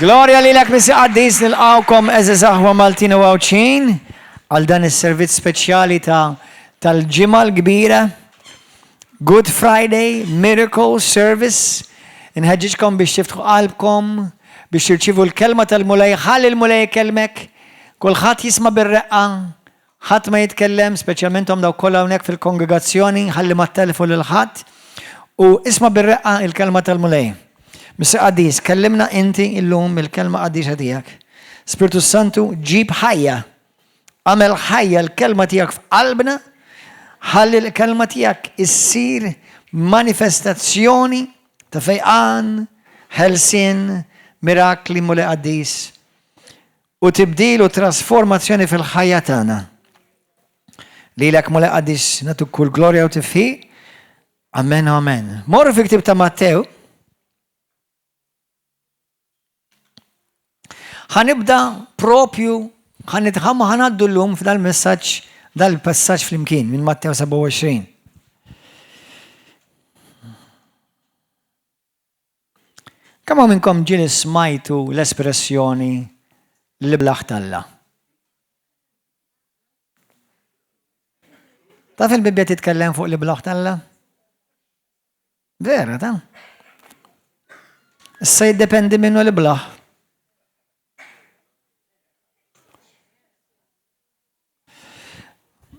Glorja lilek Missier Qaddis nilqgħukom għeżież aħwa Maltin u Għawdxin għal dan is-servizz speċjali ta' tal-Ġimgħa l-Kbira, Good Friday Miracle Service. Inħeġġiġkom biex tiftħu qalbkom biex tirċievu l-kelma tal-Mulej, ħalli l-Mulej ikellmek, kulħadd jisma' bir-reqqa, ħadd ma jitkellem, speċjalment intom dawk kollha hawnhekk fil-kongregazzjoni, ħalli ma ttellfu lil ħadd, u isma' bir-reqqa il-kelma tal-Mulej. Missier Qaddis, kellimna inti illum mill-kelma qaddisa tiegħek. Spirtu Santu, ġib ħajja. Għamel ħajja l-kelma tiegħek f'qalbna, ħalli l-kelma tiegħek issir manifestazzjoni ta' fejqan, ħelsien, mirakli, Mulej Qaddis. U tibdil u trasformazzjoni fil-ħajja tagħna. Lilek Mulej Qaddis nagħtuk kull glorja u tifħir. Amen u amen. Morru fi ktib ta' Mattew. Ħanibda propju ħanitħamma ħanaddu l-lum f'dal-messaġġ dal-passaġġ flimkien minn Mattew 27. Kemm hawn minnkom ġieli smajtu l-espressjoni l-iblaħ t'Alla? Taf il-Bibbja titkellem fuq l-iblaħ t'Alla? Vera, ta? Issa jiddependi minnu l-iblaħ.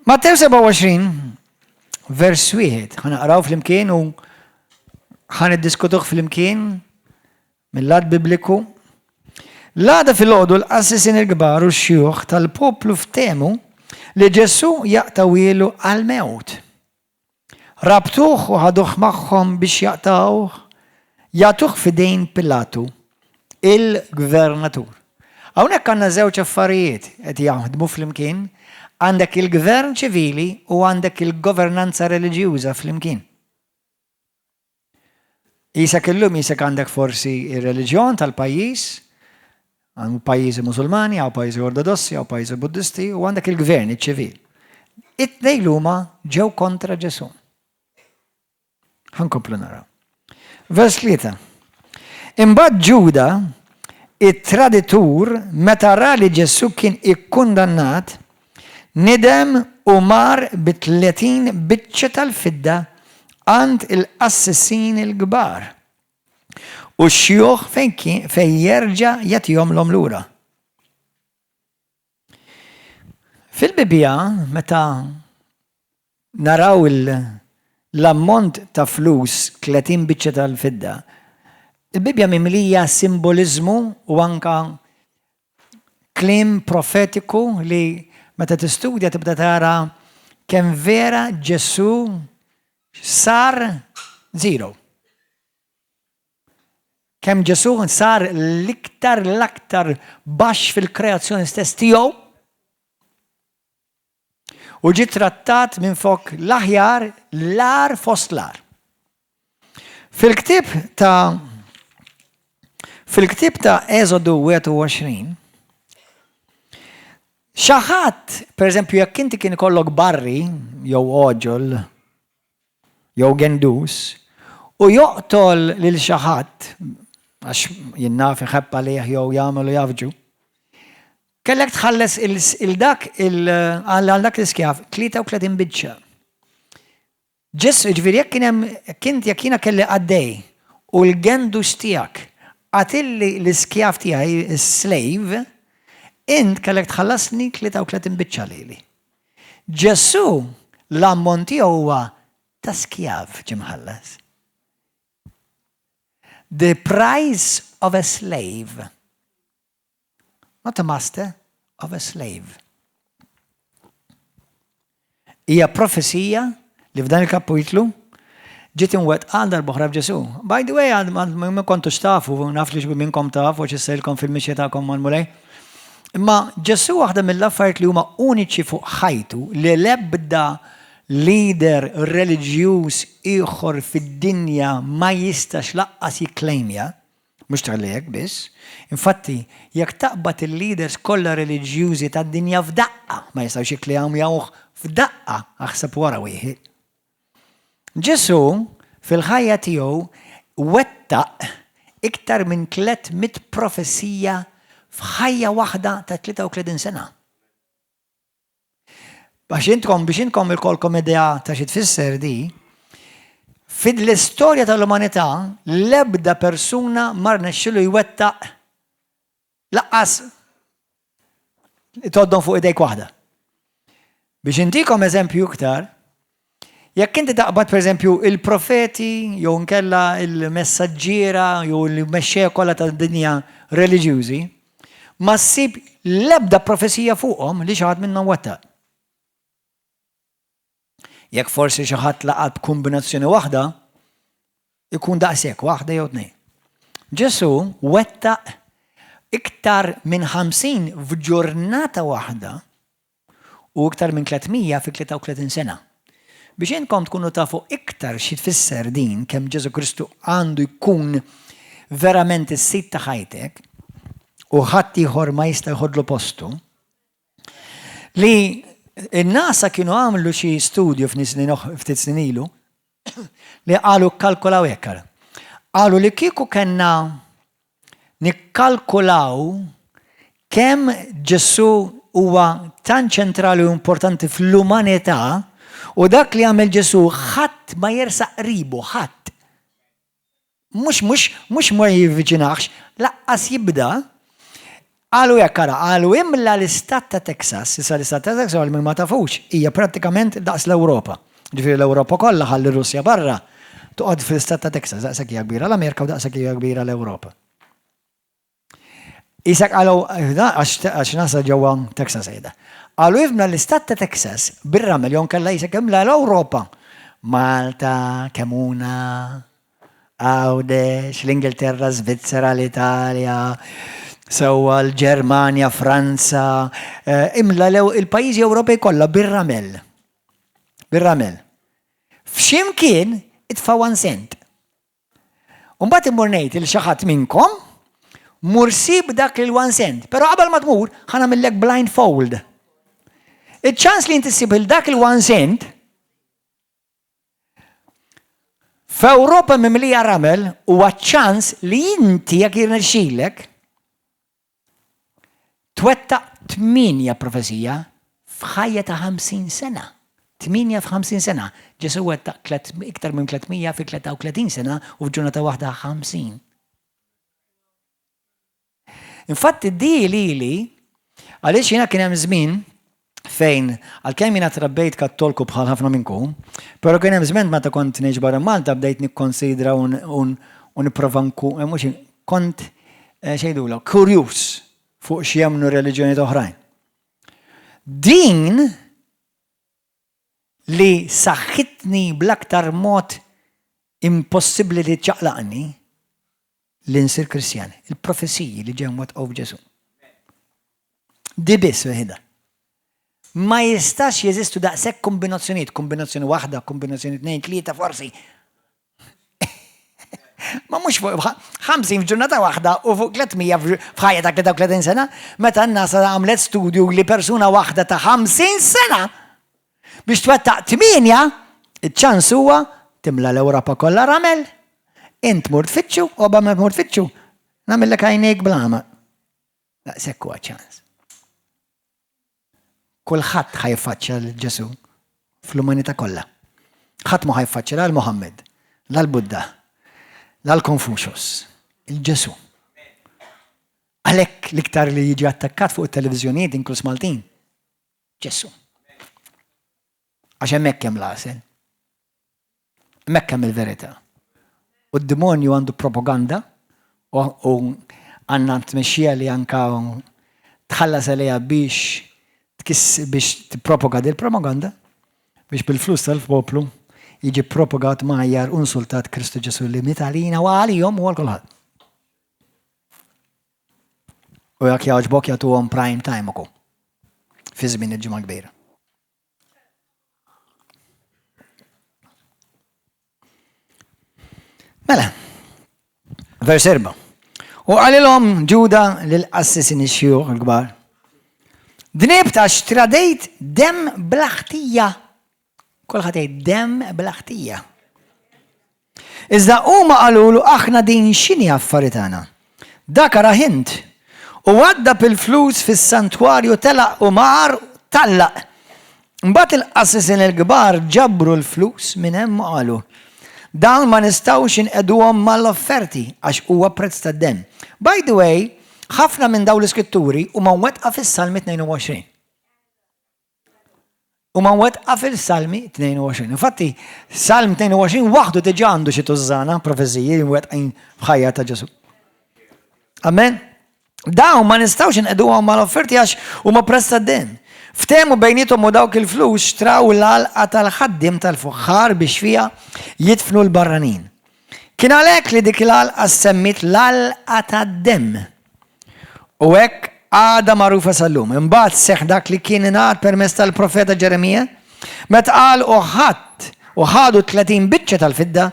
Mattew 27, vers 1, ħanaqraw flimkien u ħaniddiskutuh flimkien mill-lat bibliku. L-għada fil-ħodu l-qassisin il-kbar u x-xjuħ tal-poplu ftehmu li Ġesù jaqtgħuhielu għall-mewt. Rabtuh u ħaduh magħhom biex jaqtgħuh, jagħtuh f'idejn Pilatu, il-gvernatur. Hawnhekk għandna żewġ affarijiet qed jaħdmu flimkien, għandek il-gvern ċivili u għandek il-governanza reliġjuża flimkien. Qisek illum qisek għandek forsi ir-reliġjon tal-pajjiż, hawn pajjiżi Musulmani, hawn pajjiżi Ortodossi, hawn pajjiżi Buddisti, u għandek il-gvern, iċ-ċivil. It-tnejn huma ġew kontra Ġesù. Ħankomplu naraw. Vers 3. Imbagħad Ġuda, it-traditur, meta ra li Ġesù kien ikkundannat, Nidem u mar bi 30 biċċa tal-fidda għand il-qassisin il-kbar u x-xjuħ fejn kien fejn jerġa' jagħtihomlhom lura. Fil-Bibbja meta naraw l-ammont ta' flus 30 biċċa tal-fidda, il-Bibbja mimlija simboliżmu u anka Kliem profetiku li meta tistudja tibda tara kemm vera Ġesù sar zero. Kemm Ġesù sar l-iktar l-aktar baxx fil-kreazzjoni stess tiegħu U ġie trattat minn flok l-aħjar l-agħar fost l-agħar. Fil-ktieb ta' fil-ktieb ta' Eżodu 21, xi ħadd, pereżempju jekk inti kien ikollok barri jew għoġol jew gendus u joqtol lil xi ħadd għax jien naf iħebb għalih jew jagħmel u jafġu, kellek tħalles il dak għal dak l-iskjav 33 biċċa. Ġesù, ġifieri jekk kien hemm kint jekk jiena kelli qaddej u l-gendus tiegħek qatilli l-iskjav tiegħi, is-slave, int kellek tħallasni 33 biċċa lili. Ġesù l-ammont tiegħu huwa ta' skjav ġie mħallas. The price of a slave. Not a master, of a slave. Hija profezija li f'dan il-kapitlu ġiet imwettqa għal darb'oħra f'Ġesù. By the way, ma kontux tafu, naf li minnkom tafu x'issejlkom fil-mixja tagħkom mal-Mulej. Imma Ġesù waħda mill-affarijiet li huma uniċi fuq ħajtu li l-ebda leader reliġjuż ieħor fid-dinja ma jistax laqqas jikklejmja, mhux talli hekk biss, infatti jekk taqbad il-leaders kollha reliġjużi tad-dinja f'daqqa ma jistgħux jikklejmjawh f'daqqa aħseb wara wieħed. Ġesù fil-ħajja tiegħu wettaq iktar minn 300 profezija f'ħajja waħda ta' 33 sena. Biex intkom, biex intkom ikollkom idea ta' xi tfisser di, fid-l-istorja tal-umanità l-ebda persuna ma rnexxilu jwettaq lanqas tgħoddhom fuq idejk waħda. Biex intikom eżempju iktar, jekk inti taqbad pereżempju il-profeti jew nkella il-messaġġiera jew il-mexxejja kollha tad-dinja reliġjużi, ma ssib l-ebda profezija fuqhom li xi ħadd minnhom wettaq. Jekk forsi xi ħadd laqat b'kombinazzjoni waħda, ikun daqshekk, waħda jew tnejn. Ġesù wettaq iktar minn 50 f'ġurnata waħda u iktar minn 300 fi 33 sena. Biex intkom tkunu tafu iktar xi tfisser din kemm Ġesù Kristu għandu jkun verament is-sid ta' ħajtek u ħadd ieħor ma jista' jħodlu postu, li n-NASA kienu għamlu xi studju ftit snin ilu li qalu kkalkulaw hekk. Qalu li kieku kellna nikkalkulaw kemm Ġesù huwa tant ċentrali u importanti fl-umanità u dak li għamel Ġesù ħadd ma jersaq qribu, ħadd. Mhux mhux mhux ma jivviċinahx, lanqas jibda. Qalu hekk ara, qalu imla l-istat ta' Texas, issa l-istat ta' Texas għal min ma tafux, hija prattikament daqs l-Ewropa. Ġifieri l-Ewropa kollha ħalli Russja barra, toqgħod fl-istat ta' Texas, daqshekk hija kbira l-Amerika u daqshekk hija kbira l-Ewropa. Isak qalu, għax nasa ġewwa Texas għida. Qalu imla l-istat ta' Texas bir-ramel jew nkella jisek imla l-Ewropa. Malta, Kemuna, Għawdex, l-Ingilterra, Svizzera, l-Italja, sewwa l-Ġermanja, Franza, eh, imla il-pajjiżi Ewropej kollha bir-ramel. Bir-ramel. F'ximkien itfa' one cent. Umbagħad immur ngħid il xi ħadd minnkom, mur sib dak il one cent, però qabel ma tmur ħa nagħmillek blindfold. Iċ-ċans li inti ssib il dak il one cent f'Ewropa mimlija ramel huwa ċans li inti jekk jirnexxilek Twettaq tmienja profezija f'ħajja ta' 50 sena. Tmienja f'50 sena. Ġesù wettaq iktar minn 300 fi 33 sena u f'ġurnata waħda 50. Infatti di lili, għaliex jiena kien hemm żmien fejn għalkemm jiena trabbejt kattolku bħal ħafna minnkom, però kien hemm żmien meta kont ngħix barra Malta bdejt nikkonsidra u nipprova nkun, eh, mhux kont eh, xejdula, kurjuż fuq x'jemmnu reliġjonijiet oħrajn. Din li saħħitni bl-aktar mod impossibbli li ċaqlaqni li nsir Kristjan, il-profeziji li ġew mwettqu f'Ġesù. Di biss weħida. Ma jistax jeżistu daqshekk kombinazzjonijiet, kombinazzjoni waħda, kombinazzjoni tnejn, tlieta forsi. Ma mhux fuq 50 f'ġurnata waħda u fuq 300 f'ħajja ta' 33 sena, meta n-NASA għamlet studju li persuna waħda ta' 50 sena Biex twettaq tmienja, iċ-ċans huwa timla l-Ewropa kollha ramel, int tmur tfittxu u qabel ma tmur tfittxu, nagħmillek għajnejk bl-għama. Daqshekk huwa ċans. Kulħadd ħa jiffaċċja lil Ġesù fl-umanità kollha. Ħadd ma ħa jiffaċċja la l-Muhammad, la l-Buddha, la l-Confucius, il-Ġesù. Għalhekk l-iktar li jiġi attakkat fuq it-televiżjonijiet inkluż Maltin Ġesù. Għax hemmhekk hemm l-għasel. Hemmhekk hemm il-verità. U d-demonju għandu propaganda u għandna tmexxija li anka tħallas għaliha biex tkiss biex tippropaga dil propaganda biex bil-flus tal-poplu jiġi propagat mgħajjar u insultat Kristu Ġesù li miet għalina u għalihom u għal kulħadd. U jekk jogħġbok jagħtuhom prime time ukoll. Fi żmien il-ġimgħa kbira. Mela, vers 4. U qalilhom Ġuda lil qassisin ix-xjuħ il-kbar. Dnibt għax tradejt dem bla ħtija. Kulħadd jgħid dem bla ħtija. Iżda huma qalulu aħna din x'inhi affari tagħna? Dak arah int. U waddab il-flus fis-santwarju telaq u mar tallaq. Mbagħad il-qassisin il-kbar ġabru l-flus minn hemm u qalu, Dawn ma nistgħux inqegħduhom mal-offerti għax huwa prezz tad-demm. By the way, ħafna minn dawn l-iskritturi huma mwettqa fis-Salmi 22. Huma mwettqa fil-Salmi 22. Infatti, Salm 22 waħdu diġà għandu xi tużżana profeziji mwettqin f'ħajja ta' Ġesù. Amen. Dawn ma nistgħux inqegħduhom mal-offerti għax huma prezz tad-demm. Ftehmu bejniethom u dawk il-flus xtraw l-għalqa tal-ħaddiem tal-fuħħar biex fiha jidfnu l-barranin. Kien għalhekk li dik l-għalqa ssemmiet l-għalqa tad-demm. U hekk għadha magħrufa sal-lum. Imbagħad seħħ dak li kien ingħad permezz tal-profeta Ġeremija, meta qal u ħadd u ħadu 30 biċċa tal-fidda,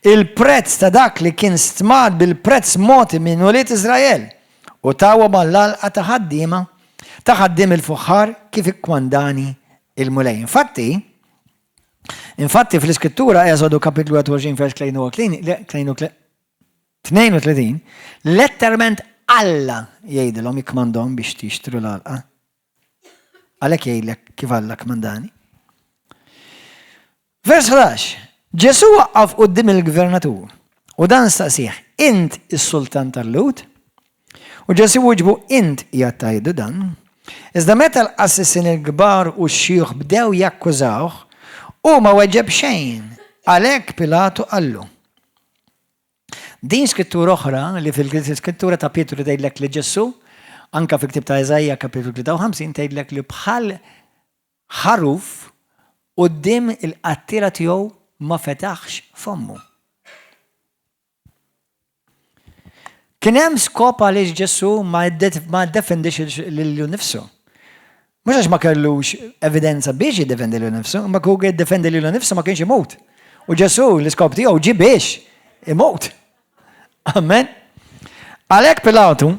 il-prezz ta' dak li kien stmat bil-prezz mogħti minn ulied Iżrael, u tawhom għall-għalqa ta' ħaddiema ta' ħaddiem il-fuħħar kif ikkmandani il-Mulej. Infatti, infatti fl-Iskrittura Eżodu kapitlu 21 vers 32 32, letteralment Alla jgħidilhom jikkmandhom biex tixtru l-għalqa. Għalhekk jgħidlek kif Alla kmandani. Vers 11. Ġesù waqqaf quddiem il-gvernatur u dan staqsih, int is-sultan tal-Lhud? U Ġesù wieġbu, int qiegħed tgħidu dan. Iżda meta l-qassisin il-kbar u x-xjuħ bdew jakkużawh, hu ma weġeb xejn. Għalhekk Pilatu qallu, Din skrittura oħra li fil-skrittura ta' Pietru tgħidlek li Ġesù, anka fil-ktieb ta' Iżaija kapitlu 53 tgħidlek li bħal ħaruf quddiem il-qattiela tiegħu ma fetaħx fommu. Kien hemm skop għaliex Ġesù ma ddefendix lilu nnifsu. Mhux għax ma kellux evidenza biex jiddefendi lilu nnifsu, imma kieku jiddefendi lilu nnifsu ma kienx imut. U Ġesù l-iskop tiegħu ġie biex imut. Amen. Għalhekk Pilatu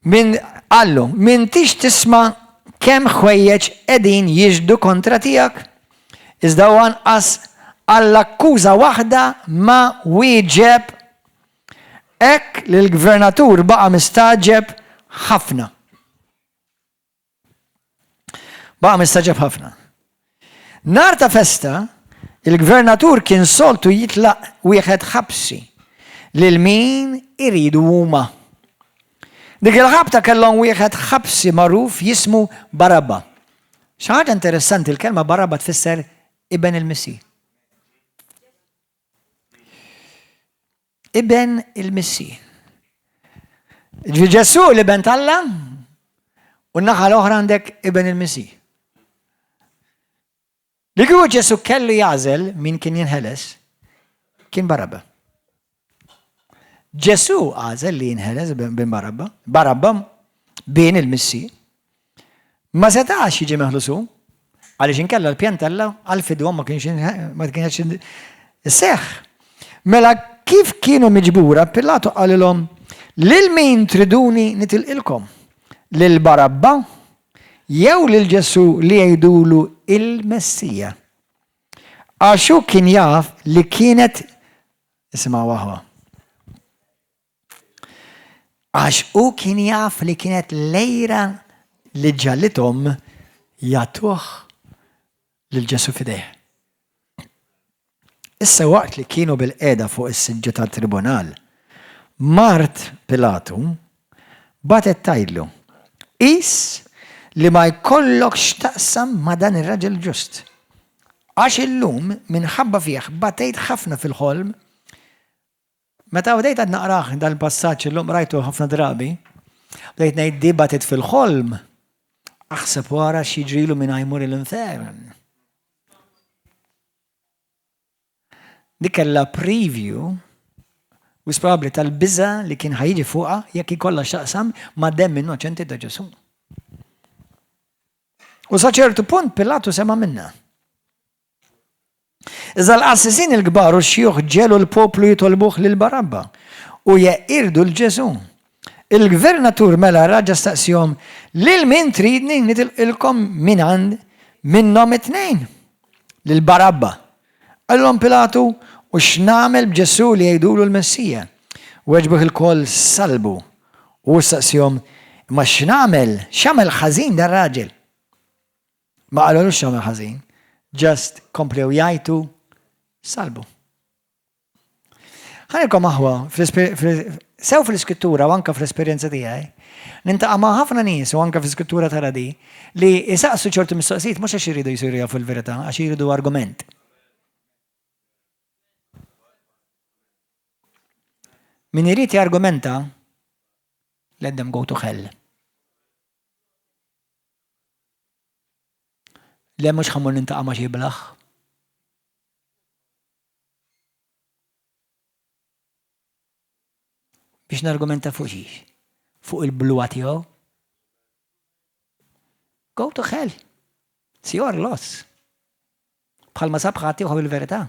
min qallu, m'intix tisma' kemm ħwejjeġ qegħdin jixhdu kontra tiegħek? Iżda hu anqas għall-akkuża waħda ma wieġeb Hekk li l-gvernatur baqa' mistagħġeb ħafna. Baqa' mistagħġeb ħafna. Nhar ta' festa, il-gvernatur kien soltu jitlaq wieħed ħabsi lil min iridu huma. Dik il-ħabta kellhom wieħed ħabsi magħruf jismu Barabba. Xi ħaġa interessanti, il-kelma Barabba tfisser iben il-Missier. Iben il-Missier. Ġifieri Ġesù l-iben t'Alla u n-naħa l-oħra għandek iben il-Missier. Li kieku Ġesù kellu jagħżel min kien jinħeles, kien Barabba. Ġesù għażel li jinħeles bin Barabba, Barabba bin il-Missier. Ma setax jiġi meħlus hu, għaliex inkella l-pjan t'Alla għall-fidwa ma kienx ma kienx isseħħ. Mela kif kienu miġbura, Pilatu qalilhom, Lil min triduni nitilqilkom? Lil Barabba jew lil Ġesù li jgħidulu il-Messija? Għax hu kien jaf li kienet isimgħu aħwa. Għax hu kien jaf li kienet l-għira li ġagħlithom jagħtuh lil Ġesù f'idejh. Issa waqt li kienu bilqiegħda fuq is-siġġu tat-tribunal, mart Pilatu bagħtet tgħidlu, Qis li ma jkollokx x'taqsam ma' dan ir-raġel ġust, għax illum minħabba fih batejt ħafna fil-ħolm. Meta bdejt għad naqrah dal-passaġġ illum rajtu ħafna drabi, bdejt ngħid di batet fil-ħolm, aħseb wara x'jiġrilu minn jmur l-infern. Dik kellha preview wis probabbli tal-biża li kien ħa jiġi fuqha jekk ikollha x'taqsam ma' demm innoċenti ta' Ġesù. U sa ċertu punt Pilatu sema' minna. Iżda l-qassisin il-kbar u x-xjuħ ġegħlu l-poplu jitolbuh lil Barabba u jeqirdu 'l Ġesù. Il-gvernatur mela raġa' staqsiehom, Lil min tridni nitilqilkom mingħand minnhom it-tnejn? Lil Barabba. Qalilhom Pilatu, U x'nagħmel b'Ġesù li jgħidulu l-Messija? Weġbuh ilkoll, Sallbu. U hu staqsiehom, Imma x'nagħmel? X'għamel ħażin dar-raġel? Ma qalulux x'għamel ħażin, just komplew jgħajtu, Sallbu. Ħa ngħidilkom aħwa, sew fl-iskrittura u anke fl-esperjenza tiegħi, nintaqa' ma' ħafna nies u anke fl-iskrittura tara di li jsaqsu ċertu mistoqsijiet mhux għax iridu jsiru jafu l-verità, għax iridu argument. Min irid jargumenta, let them go to hell. Le mhux ħa mmur nintaqa' ma' xi blah. Biex nargumenta fuq xiex? Fuq il-bluha tiegħu? Go to hell. It's your loss. Bħalma sab ħadd ieħor il-verità.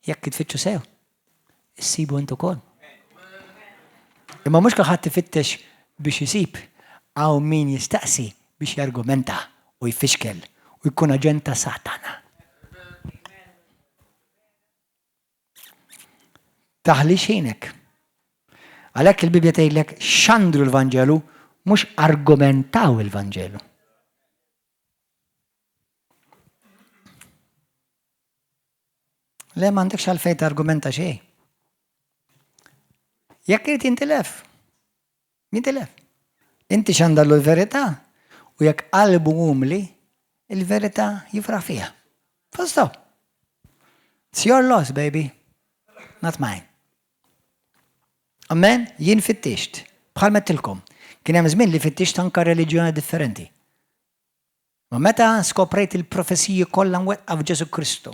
Jekk tfittxu sew, issibu int ukoll. Imma mhux kulħadd ifittex biex isib, hawn min jistaqsi biex jargumenta u jfixkel u jkun aġent ta' Satana. Taħlix ħinek. Għalhekk il-Bibbja tgħidlek xandru l-Vanġelu mhux argumentaw il-Vanġelu. Le m'għandekx għalfejn targumenta xejn. Jekk irid jintilef, jintilef. Inti xandarlu l-verità u jekk qalbu umli, il-verità jifraħ fiha. Full stop. It's your loss, baby, not mine. Amen? Jien fittixt, bħal mettilkom. Kien hemm żmien li fittixt anka reliġjoni differenti. Ma meta skoprejt il-profeziji kollha mwettqa f'Ġesù Kristu,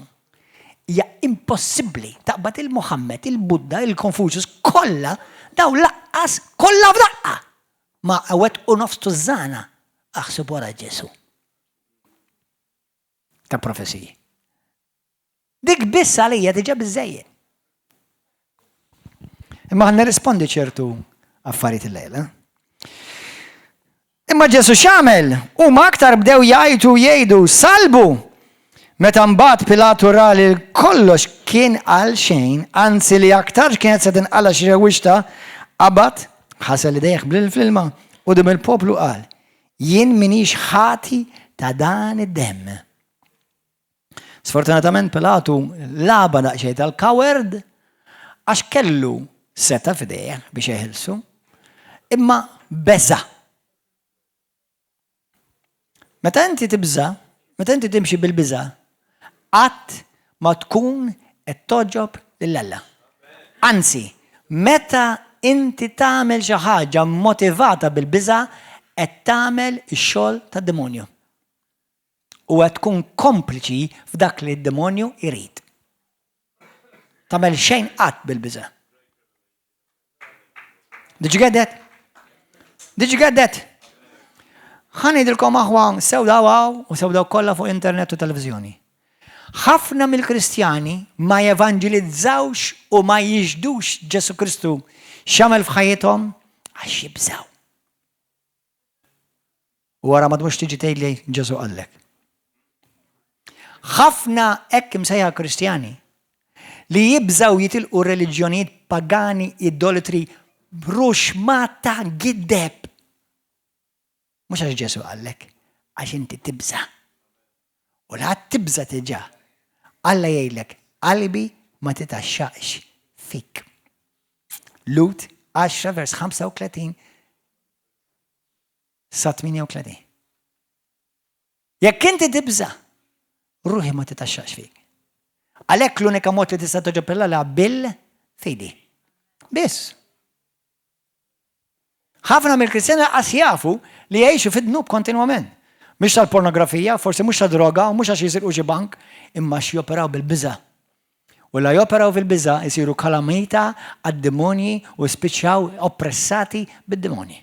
hija impossibbli taqbad il-Muħammed, il-Buddha, il-Confucius, kollha daw laqqas kollha f'daqqa ma wettqu nofs tużżana aħseb wara Ġesù. Ta' profeziji. Dik biss għalija diġà biżżejjed. Imma ħa nirrispondi ċertu affarijiet illejla. Imma Ġesù x'għamel? Huma aktar bdew jgħajtu jgħidu salbu. Meta mbagħad Pilatu ra li kollox kien għal xejn, anzi li aktarx kienet se tinqala xi rewwixta, qabad, ħasel idejh fl-ilma u dim il-poplu qal, jien minix ħati ta' dan id-demm. Sfortunatament Pilatu lagħabha daqsxejn tal-coward għax kellu seta' f'idejh biex jeħilsu, imma beża'. Meta inti tibża', meta inti timxi bil-biża', qatt ma tkun qed togħġob lil Alla. Anzi, meta inti tagħmel xi ħaġa motivata bil-biża' qed tagħmel ix-xogħol tad-demonju. U qed tkun kompliċi f'dak li d-demonju jrid. Tagħmel xejn qatt bil-biża'. Did you get that? Did you get that? Ħa ngħidilkom aħwa sew daw u sew daw kollha fuq internet u televiżjoni. Ħafna mill-Kristjani ma jevanġelizzawx u ma jixdux Ġesu Kristu x'għamel f'ħajjithom għax jibżaw. U wara ma tmux tiġi tgħidli Ġesu qallek. Ħafna hekk imsejħa Kristjani li jibżaw jitilqu reliġjonijiet pagani idolatri ruxmata giddeb. Mhux għax Ġesu qallek, għax inti tibża. U la tibża tiġa. Alla jgħidlek, qalbi ma titgħaxxaqx fik. Lut 10 vers 35 sa 38. Jekk inti tibża, ruħi ma titaxxax fik. Għalhekk l-unika mod li tista' toġob lil bil-fidi. Biss. Ħafna mill-Kristjani qas jafu li jgħixu fid-dnub kontinwament. Mhix tal-pornografija, forsi mhux ta' droga, u mhux għax jisirqu xi bank, imma għax joperaw bil-biża'. U la joperaw fil-biża' jsiru kalamita għad-demonji u spiċċaw oppressati bid-demonji.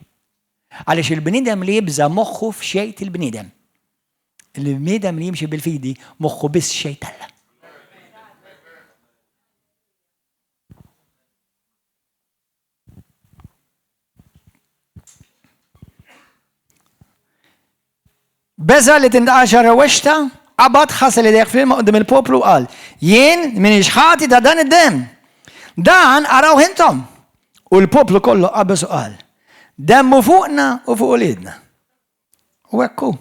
Għaliex il-bniedem li jibża' moħħu f'xejn il-bniedem. Il-bniedem li jimxi bil-fidi moħħu biss xejn t'Alla. Beża' li tintqaxa rewwexta? Qabad ħasel idejh fl-ilma quddiem il-poplu u qal, Jien m'iniex ħati ta' dan id-demm. Dan arawh intom. U l-poplu kollu qabeż u qal, Demmu fuqna u fuq uliedna. U hekk hu.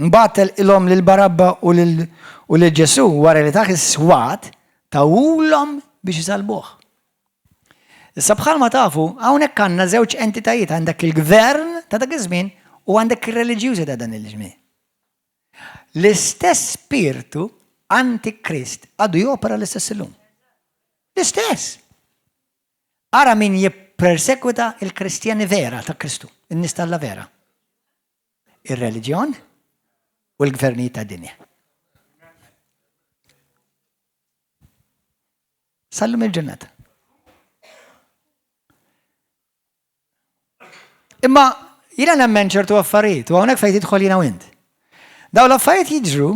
Mbagħad telqilhom lil Barabba u lil Ġesù wara li tah is-swat tawulhom biex isalbuh. Issa bħalma tafu, hawnhekk għandna żewġ entitajiet, għandek il-gvern ta' dak iż-żmien u għandek ir-reliġjużi ta' dan il-żmien. L-istess spirtu antikrist għadu jopera l-istess illum. L-istess. Ara min jippersekwita il-Kristjani vera ta' Kristu, in-nies t'Alla vera. Ir-reliġjon u l-gvernijiet tad-dinja. Sallum il-ġurnata. Imma jiena nemmen ċertu affarijiet u hawnhekk fejn tidħol jiena u int. Dawn l-affarijiet jiġru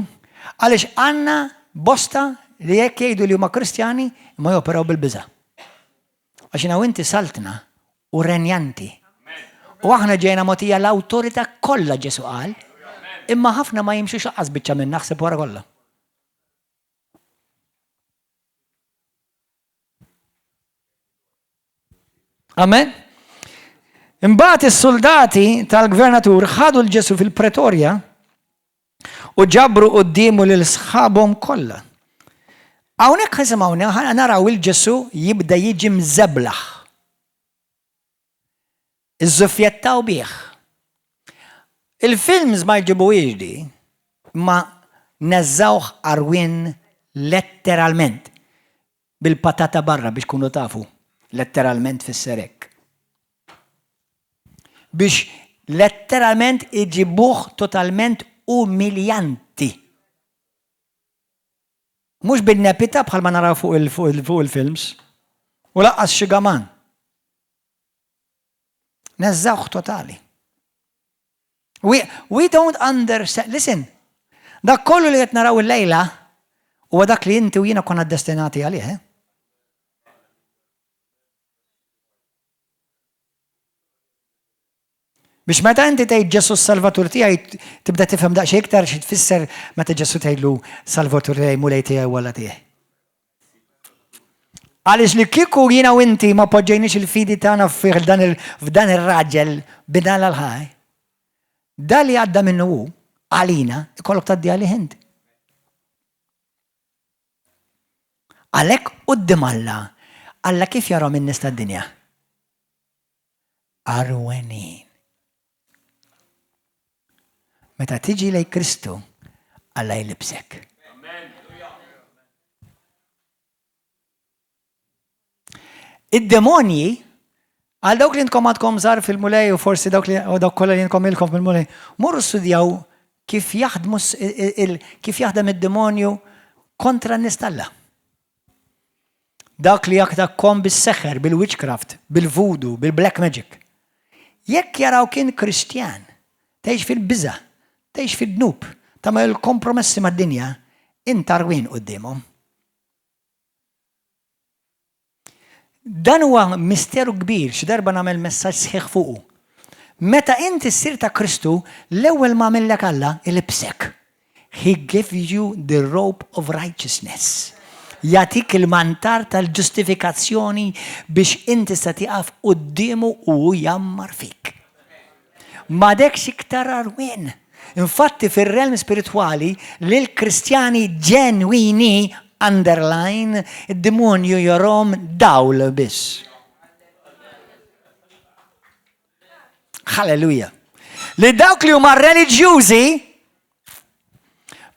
għaliex għandna bosta li jekk jgħidu li huma Kristjani imma joperaw bil-biża'. Għax jiena u inti saltna u renjanti. U aħna ġejna mogħtija l-awtorità kollha Ġesu qal, imma ħafna ma jimxux lanqas biċċa minn naħseb wara kollha. Amen. Imbagħad is-soldati tal-gvernatur ħadu l-Ġesu fil-Pretorja u ġabru quddiemu lil sħabhom kollha. Hawnhekk ħasimgħu naraw il-Ġesu jibda jiġi mżeblaħ. Iżżuffjettaw bih. Il-films ma jġibuhiex di, imma neżżgħuh għarwien letteralment. Bil-patata barra biex tkunu tafu, letteralment tfisser hekk. Biex letteralment iġibuh totalment umiljanti. Mhux bin-nepita bħalma naraw fuq il-films. U laqqas xi gaman. Neżżawh totali. We, we don't understand, listen, dak kollu li qed naraw il-lejla huwa dak li inti u jiena konna destinati għalih. Eh? Biex meta inti tgħid Ġesu s-Salvatur tiegħi tibda tifhem daqsxejn iktar xi tfisser meta Ġesu tgħidlu Salvatur tiegħi Mulej tiegħi u Alla tiegħi. Għaliex li kieku jiena u inti ma poġġejniex il-fidi tagħna fih f'dan ir-raġel bin Alla l-ħaj, da li għadda minnu hu għalina ikollok tgħaddi għalih int. Għalhekk quddiem Alla, Alla kif jarahom in-nies tad-dinja? Għarwenin. Meta tiġi lejn Kristu, Alla jlibsek. Id-demonji, għal dawk li intkom għadkom żgħar fil-Mulej u forsi dawk li u dawk kollha li intkom ilkom fil-Mulej, morru studjaw kif jaħdmu kif jaħdem id-demonju kontra n-nies t'Alla. Dak li jaktakkom bis-seħer, bil-witchcraft, bil-voodoo, bil-black magic. Jekk jarawk int Kristjan, tgħix fil-biża', tgħix fid-dnub, tagħmel kompromessi mad-dinja, int għarwien quddiemhom. Dan huwa misteru kbir, xi darba nagħmel messaġġ sħiħ fuqu. Meta inti ssir ta' Kristu, l-ewwel ma għamillek Alla ilibsek. He give you the robe of righteousness. Jagħtik il-mantar tal-ġustifikazzjoni biex inti tista' tieqaf quddiemu u hu jgħammar fik. M'għadekx iktar għarwien. Infatti fir-realm spiritwali lill-Kristjani ġenwini, underline, id-demonju jarahom dawl biss. Halleluja. Li dawk li huma reliġjużi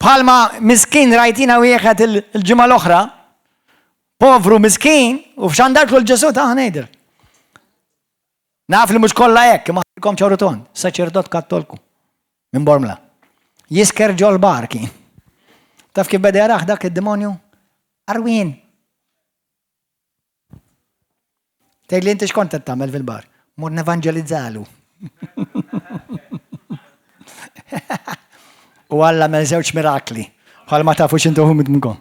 bħalma miskin rajtina wieħed il-ġimgħa l-oħra, povru miskin, u f'xandartlu l-Ġesu ta' ngħidil. Naf li mhux kollha hekk, imma ħallikom ċaru ton, saċerdot kattolku minn Bormla. Jisker ġol bar kien. Taf kif beda jarah dak id-demonju? Arwin. Tgħid li inti x'kont qed tagħmel fil-bar? Mur nevanġelizzalu. U Alla għamel żewġ mirakli bħalma tafu x'intu minnkom.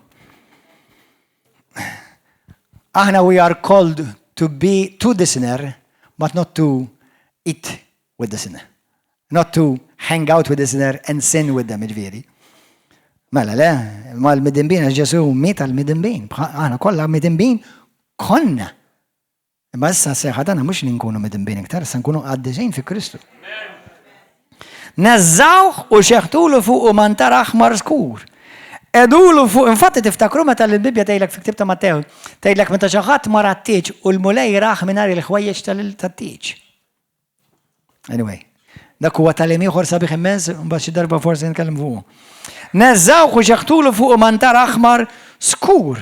Aħna we are called to be to the sinner, but not to eat with the sinner. Not to hang out with the sinner and sin with them, ġifieri. Mela le, mal-midinbin għax Ġesù miet għall-midinbin. Aħna kollha midinbin konna. Imma issa s-sejħa tagħna mhux li nkunu midinbin iktar, issa nkunu qaddisin fi Kristu. Neżżawh u xeħtulu fuqu mantar aħmar skur. Edulu fuq, infatti tiftakru meta l-Bibbja tgħidlek fi ktib ta' Mattew, tgħidlek meta xi ħadd mar għat-tieġ u l-Mulej rah mingħajr il-ħwejjeġ tat-tieġ. Anyway, dak huwa tagħlim ieħor sabiħ immens, mbagħad xi darba forsi nitkellem fuqu. Neżżawh u xeħtulu fuqu mantar aħmar skur.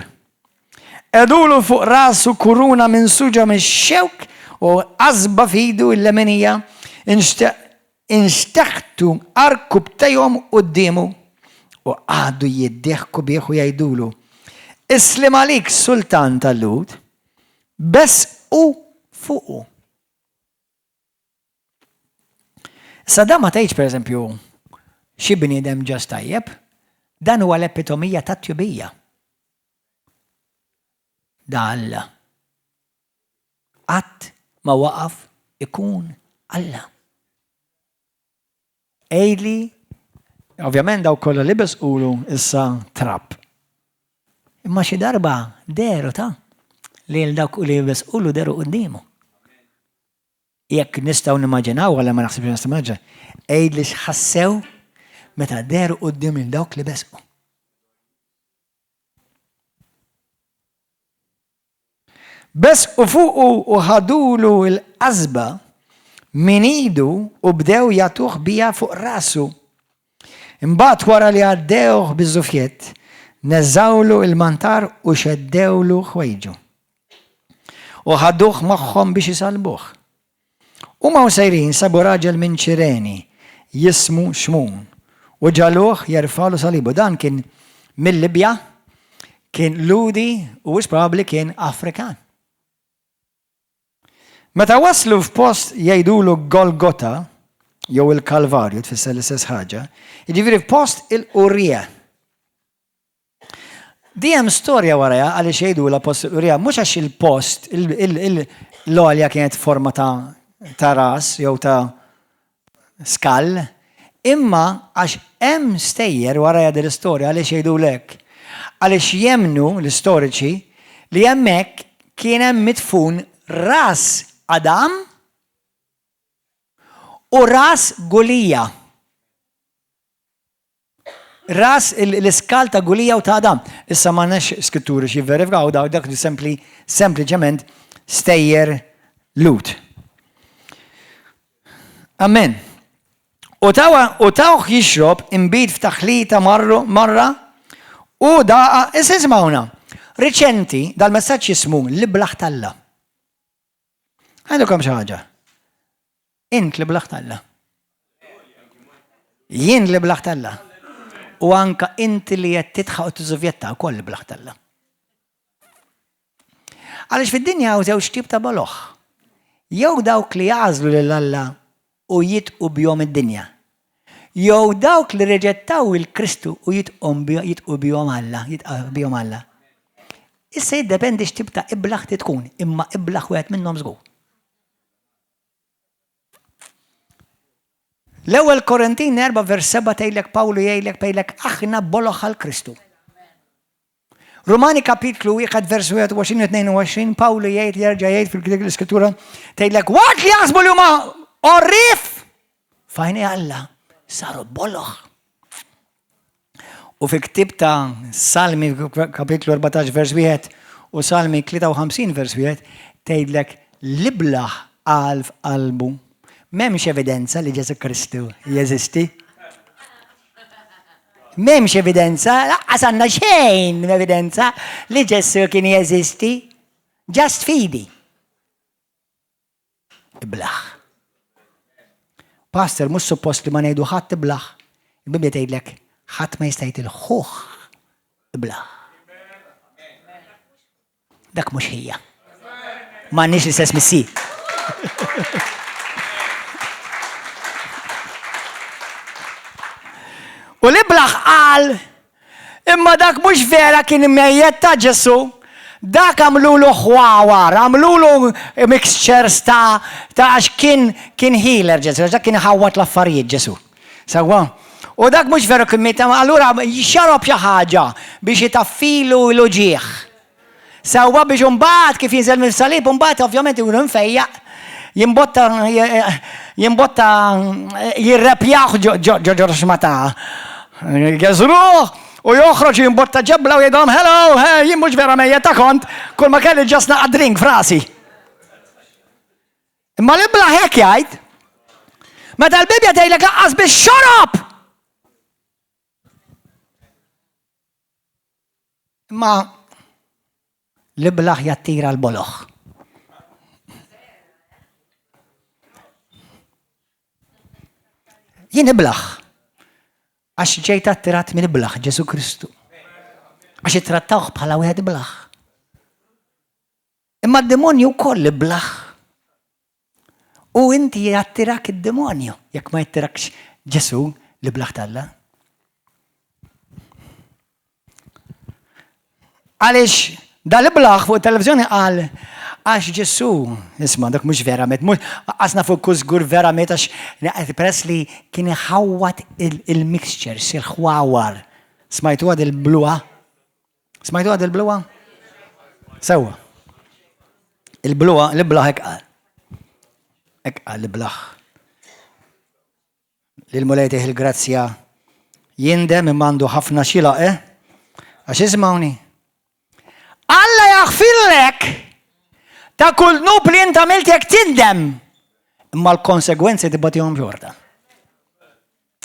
Edulu fuq rasu kuruna minn suġa mix-xewk u qasba f'idu l-leminija, inxteħtu għarkubbtejhom quddiemu u qagħdu jiddieħku bih u jgħidulu, Is-sliem għalik, Sultan tal-Lhud! Besqu fuqu. Issa dan ma tgħidx pereżempju xi bniedem ġast tajjeb, dan huwa l-epitomija tat-tjubija. Da Alla. Qatt ma waqaf ikun Alla. Għidli, ovvjament dawk kollha li beżqulu issa trab. Imma xi darba dehru ta' lil dawk li beżqulu dehru quddiemu. Jekk nistgħu nimmaġinaw, għalla ma naħsibx nistgħu nimmaġinaw, għidli x'ħassew meta dehru quddiem lil dawk li beżqu. Besqu fuqu u ħadulu l-qasba minn idu u bdew jagħtuh biha fuq rasu. Imbagħad wara li għaddewh biż-żufjett, neżgħulu l-mantar u xeddewlu ħwejġu. U ħaduh magħhom biex isallbuh. Huma u sejrin sabu raġel minn Ċireni, jismu Xmun, u ġagħluh jerfagħlu salibu. Dan kien mil-Libja, kien Lhudi u wisq probabbli kien Afrikan. Meta waslu f'post jgħidulu Golgota, jew il-Kalvarju tfisser l-istess ħaġa, jiġifieri f'post il-Qurriegħ. Di hemm storja warajha għaliex jgħidulha post il-qurija, mhux għax il-post, l-għolja kienet forma ta' ta' ras jew ta' skall, imma għax hemm stejjer warajha din l-istorja għaliex jgħidulha hekk. Għaliex jemmnu l-istoriċi li hemmhekk kien hemm midfun ras Adam u ras Gulija. Ras l-iskal ta' Gulija u ta' Adam. Issa m'għandniex skritturi xi jivverifikaw daw dak li sempli sempliċement stejjer Lut. Amen. U tawh jixrob inbid f'taħlita marru marra u daqa issa isimgħuna. Riċenti dal-messaġġ jismu l-iblaħ t'Alla. Għandkom xi ħaġa. Int li blaħt Alla. Jien li blaħt Alla. U anka inti li qed tidħaq u tiżuvjetta wkoll li blaħt Alla. Għaliex fid-dinja hawn żewġ tip ta' boloħ. Jew dawk li jagħżlu lil Alla u jitqu bihom id-dinja. Jew dawk li reġettaw il-Kristu u jitqu bihom Alla, jitqu bihom Alla. Issa jiddependi x'tip ta' iblaħ tkun, imma iblaħ wieħed minnhom żgur. L-ewwel Korintin 4 vers 7 tgħidlek Pawlu jgħidlek tgħidlek aħna boloħ għal Kristu. Rumani kapitlu 1 vers 21 u 22 Pawlu jgħid jerġa' jgħid fil-Iskrittura tgħidlek waqt li jaħsbu li huma għorrief f'għajnejn Alla saru boloħ. U fil-ktieb ta' Salmi kapitlu 14 vers 1 u Salmi 53 vers 1 tgħidlek l-iblah qal f'qalbu. M'hemmx evidenza li Ġesù Kristu jeżisti. M'hemmx evidenza, laqqas għandna xejn evidenza li Ġesù kien jeżisti. Just fidi. Iblah. Pastor, mhux suppost li ma ngħidu ħadd iblah. Il-Bibbja tgħidlek ħadd ma jista' jgħid il-ħuh iblah. Dak mhux ħija. M'għandniex l-istess missier. U l-iblaħ qal Imma dak mhux vera kien mejjet ta' Ġesù. Dak għamlulu ħwawar, għamlulu mixtures ta' ta' għax kien kien healer Ġesù, għax dak kien iħawwad l-affarijiet Ġesù. Sewwa? U dak mhux veru kien miet, allura xarob xi ħaġa biex itaffilu l-uġigħ. Sewwa biex imbagħad kif jinżel mis-salib, imbagħad ovvjament ikun imfejjaq, jimbotta jimbotta jirrepjah ġo xmata. Geżruh u joħroġ jimbotta ġebla u jgħidhom hello, jien mhux vera mejjet ta' kont, kull ma kelli ġast naqa' drink f'rasi. Imma l-iblaħ hekk jgħid. Meta l-Bibbja tgħidlek laqqas biex xorob! Imma l-iblaħ jattira l-boloħ. Jien iblaħ. Għax ġejt attirat minn iblaħ Ġesu Kristu. Għax ittrattawh bħala wieħed iblaħ. Imma d-demonju wkoll iblaħ. U inti jattirak id-demonju jekk ma jattirakx Ġesu li blaħ t'Alla. Għaliex dal-iblaħ fuq televizjoni qal għax Ġesu, isma' dak mhux vera met, qasna fuq kużgur vera met għax peress li kien iħawwat il-mixtures, il-ħwawar. Smajtu għad il-bluha? Smajtu għad il-bluha? Sewwa. Il-bluha, l-iblaħ hekk qal. Hekk qal l-iblaħ. Lil Mulej tih il-grazzja jindem imma għandu ħafna xilaq, eh? Għax ismawni. Alla jaħfirlek ta' kull dnub li inta għamilt jekk tindem. Imma l-konsegwenzi tibbatihom xorta.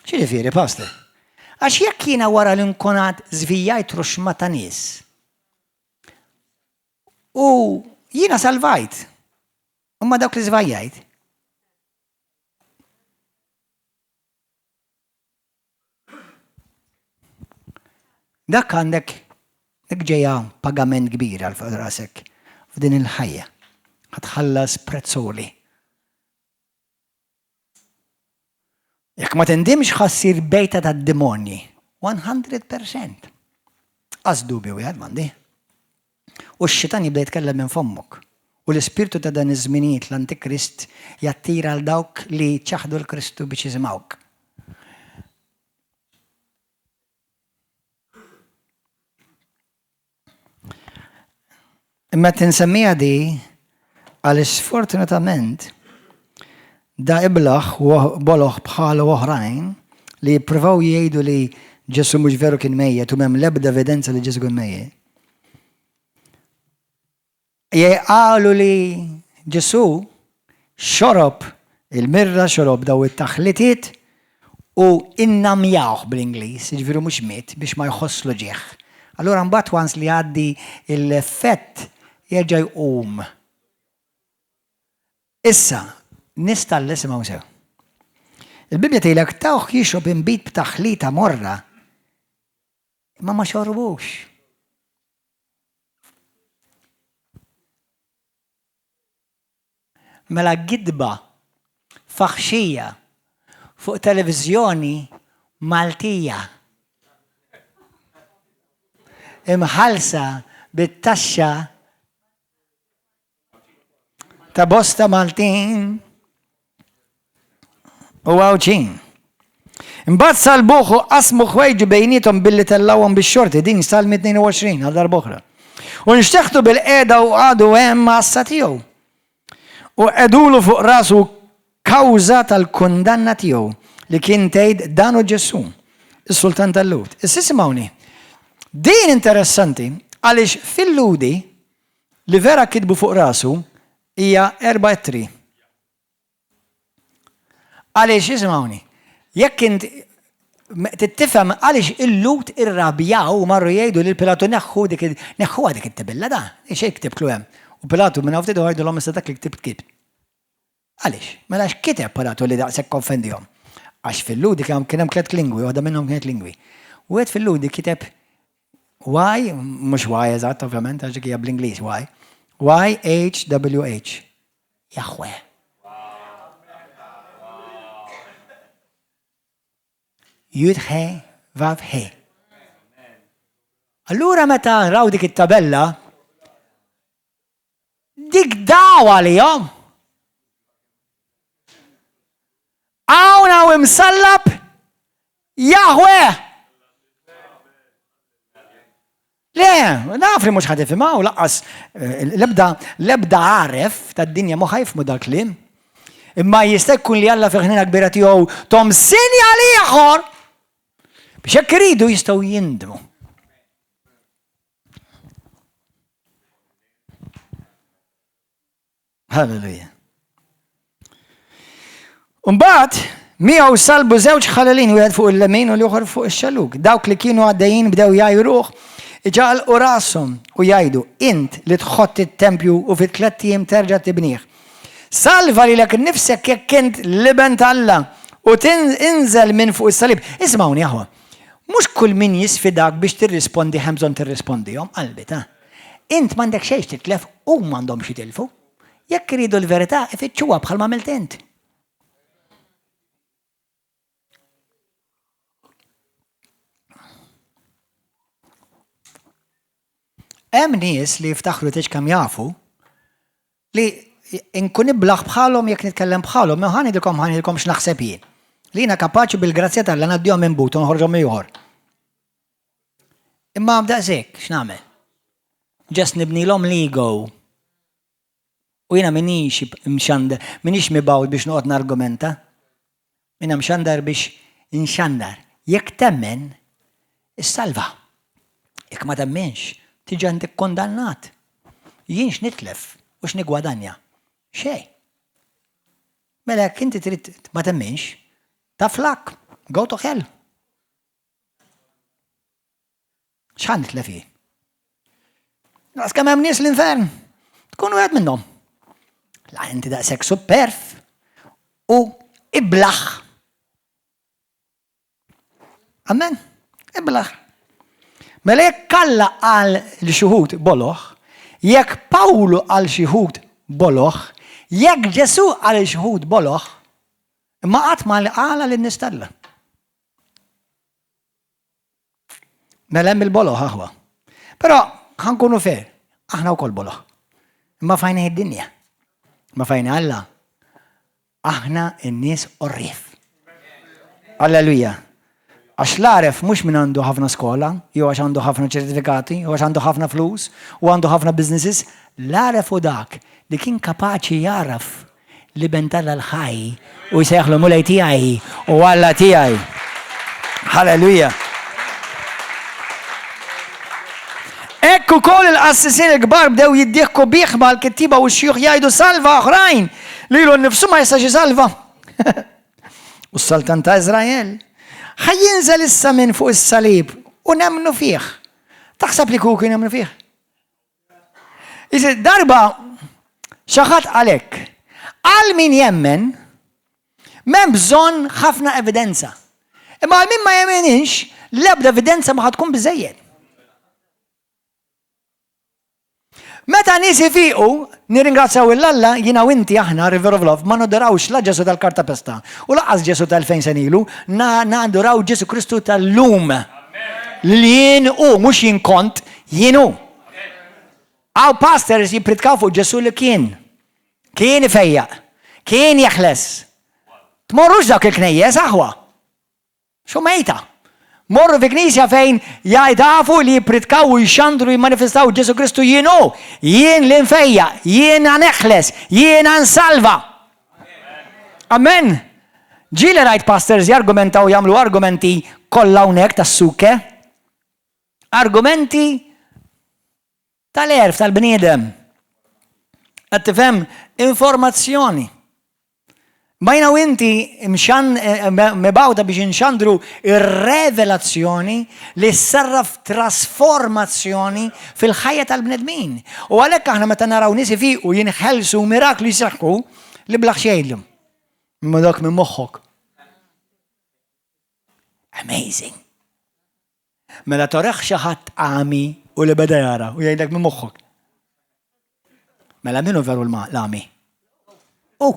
X'jiġifieri, Pastor? Għax jekk jiena wara li nkun għad żvijajt ruxma ta' nies u jiena salvajt, imma dawk li żvajjajt, dak għandek dik ġejja pagament kbir għal fuq rasek f'din il-ħajja. Ħatħallas prezz għoli. Jekk ma tindimx ħa ssir bejta tad-demonji. 100%. Qas dubju wieħed m'għandi. U x-xitan jibda jitkellem minn fommok. U l-ispirtu ta' dan iż-żminijiet l-Antikrist jattira għal dawk li ċaħdu l-Kristu biex jisimgħuk. Imma qed insemmiha di għaliex sfortunatament da iblaħ u boloh bħalu oħrajn li jippruvaw jgħidu li Ġesu mhux veru kien mejjet u m'hemm l-ebda evidenza li Ġesu kien mejjet. Qalu li Ġesù xorob il-mirra, xorob daw it-taħlitiet u innamjawh bl-Ingliż, jiġifieri mhux miet biex ma jħoss l-uġigħ. Allura mbagħad once li jgħaddi l-effett jerġa' jqum. Issa, nies t'Alla isimgħu sew. Il-Bibbja tgħidlek tawh jixrob inbid b'taħlita morra, imma ma xorbux. Mela gidba faħxija fuq televiżjoni Maltija imħallsa bit-taxxa ta' bosta Maltin u Għawdxin. Imbagħad salbuh u qasmu ħwejġu bejniethom billi tellgħuhom bix-xorti, din Salmi 22 għal darb'oħra. U nxteħtu bil-qiegħda u qagħdu hemm għassa tiegħu. U qegħdulu fuq rasu kawża tal-kundanna tiegħu li kien tgħid dan hu Ġesù, is-sultan tal-Lhud. Issa isimgħuni. Din interessanti għaliex fil-Lhudi li vera kitbu fuq rasu hija erba' ittri. Għaliex, isimgħuni, jekk int tifhem għaliex il-Lhud irrabjaw u marru jgħidu lil Pilatu neħħu dik neħħuha dik it-tibilla da, xejn ktibtlu hemm. U Pilatu minn hawn ftit jgħidulhom issa dak li ktibt ktibt. Għaliex? Mela x'kiteb Pilatu li daqshekk offendihom? Għax fil-Lhudi kien hemm tliet lingwi, waħda minnhom kienet lingwi. Wieħed fil-Lhudi kiteb Y, mhux Y eżatt ovvjament, għax dik hija bl-Ingliż Y. Y H W H. Jahweh. Jud He Vav He. Allura meta raw dik it-tabella, dik daw għalihom. Hawn hawn imsallab. Jahweh! Le, naf li mhux ħa tifhimha u laqqas eh, l-ebda l-ebda għaref tad-dinja ma ħajfmu dal-kliem. Imma jista' jkun li Alla fil-ħnina kbira tiegħu tom sinjal ieħor biex jekk iridu jistgħu jindmu. Halleluja. Umbagħad miegħu salbu żewġ ħalelin wieħed fuq il-lemin u l-ieħor fuq ix-xellug. Dawk li kienu għaddejjin bdew jgħajruh, iġaqalqu rashom u jgħidu, Int li tħott it-tempju u fi tlett ijiem terġa' tibnih. Salva lilek innifsek jekk int l-Iben t'Alla u inżel minn fuq is-salib. Ismgħuni aħwa. Mhux kull min jisfidak biex tirrispondi hemm bżonn tirrispondihom, qalbi ta'. Int m'għandek xejn x'titlef, huma m'għandhom x'jitilfu. Jekk iridu l-verità, ifittxuha bħalma għamilt int. Hemm nies li jiftaħru tgħidx kemm jafu li nkun iblaħ bħalhom jekk nitkellem bħalhom, imma ħa ngħidilkom ħa ngħidilkom x'naħseb jien. Li jiena kapaċi bil-grazzja t'Alla ngħaddihom minn but u noħorġhom ieħor. Imma daqshekk x'nagħmel? Ġest nibnilhom l-ego. U jiena minix mxandar, minix mibgħut biex noqgħod nargumenta. Jiena mxandar biex inxandar. Jekk temmen, issalva. Jekk ma temminx, tiġi inti kkundannat. Jien x'nitlef u x'nigwadanja? Xejn. Mela jekk inti trid ma temminx, tough luck, go to hell. X'ħa nitlef jien? Naqs kemm hemm nies l-infern, tkun wieħed minnhom. La inti daqshekk superf u iblaħ. Amen? Iblaħ. Mela jekk Alla qal li xi wħud boloh, jekk Pawlu qal xi wħud boloh, jekk Ġesù qal li xi wħud boloh, imma qatt ma qala lin-nies t'Alla. Mela hemm il-boloh aħwa. Però ħa nkunu fair, aħna wkoll boloh. Imma f'għajnejn id-dinja. Ma f'għajnejn Alla, aħna n-nies għorrief. Alleluja. Għax l-għaref mhux min għandu ħafna skola, jew għax għandu ħafna ċertifikati, jew għax għandu ħafna flus, u għandu ħafna businesses, l-għaref hu dak li kien kapaċi jagħraf L-Iben t'Alla l-ħaj u jsejjaħlu Mulej tiegħi u Alla tiegħi. Halleluja! Hekk ukoll il-qassisin il-kbar bdew jiddieħku bih mal-kittieba u x-xjuħ jgħidu salva oħrajn lilu nnifsu ma jistax isalva. U s-Sultan ta' Iżrael ħa jinżel issa minn fuq is-salib u nemmnu fih. Taħseb li kieku nemmnu fih? Iżid darba xi ħadd qal hekk, għal min jemmen m'hemm bżonn ħafna evidenza. Imma għal min ma jemminx, l-ebda evidenza ma tkun biżejjed. Meta nies ifiqu, nirringrazzjaw 'l Alla, jiena u inti aħna River of Love ma nadurawx la Ġesu tal-kartapesta u laqas Ġesu tal-2000 sena ilu, naduraw Ġesu Kristu tal-lum. Li jien hu, mhux jien kont, jien hu. Hawn pastors jippritkaw fuq Ġesù li kien. Kien ifejjaq. Kien jeħles. Tmorrux dawk il-knejjes, aħwa. Xu mejta. Morru fi knisja fejn jgħidafu li jippritkaw u jxandru jimmanifestaw Ġesù Kristu jien hu. Jien li nfejjaq, jiena neħles, jiena nsalva. Amen. Ġieli rajt pastors jargumentaw jagħmlu argumenti kollha hawnhekk tas-suke. Argumenti tal-għerf tal-bniedem. Qed tifhem informazzjoni. Ma jiena u inti eh, mibgħuta biex inxandru ir-revelazzjoni li ssarraf trasformazzjoni fil-ħajja tal-bnedmin. U għalhekk aħna meta naraw nies ifiqu jinħelsu mirakli jseħħu li blaħ xejn. Imma dak minn moħħok. Amazing. Mela toreħ xi ħadd għami u li beda jara u jgħidlek minn moħħok. Mela minnu veru l-għami? U.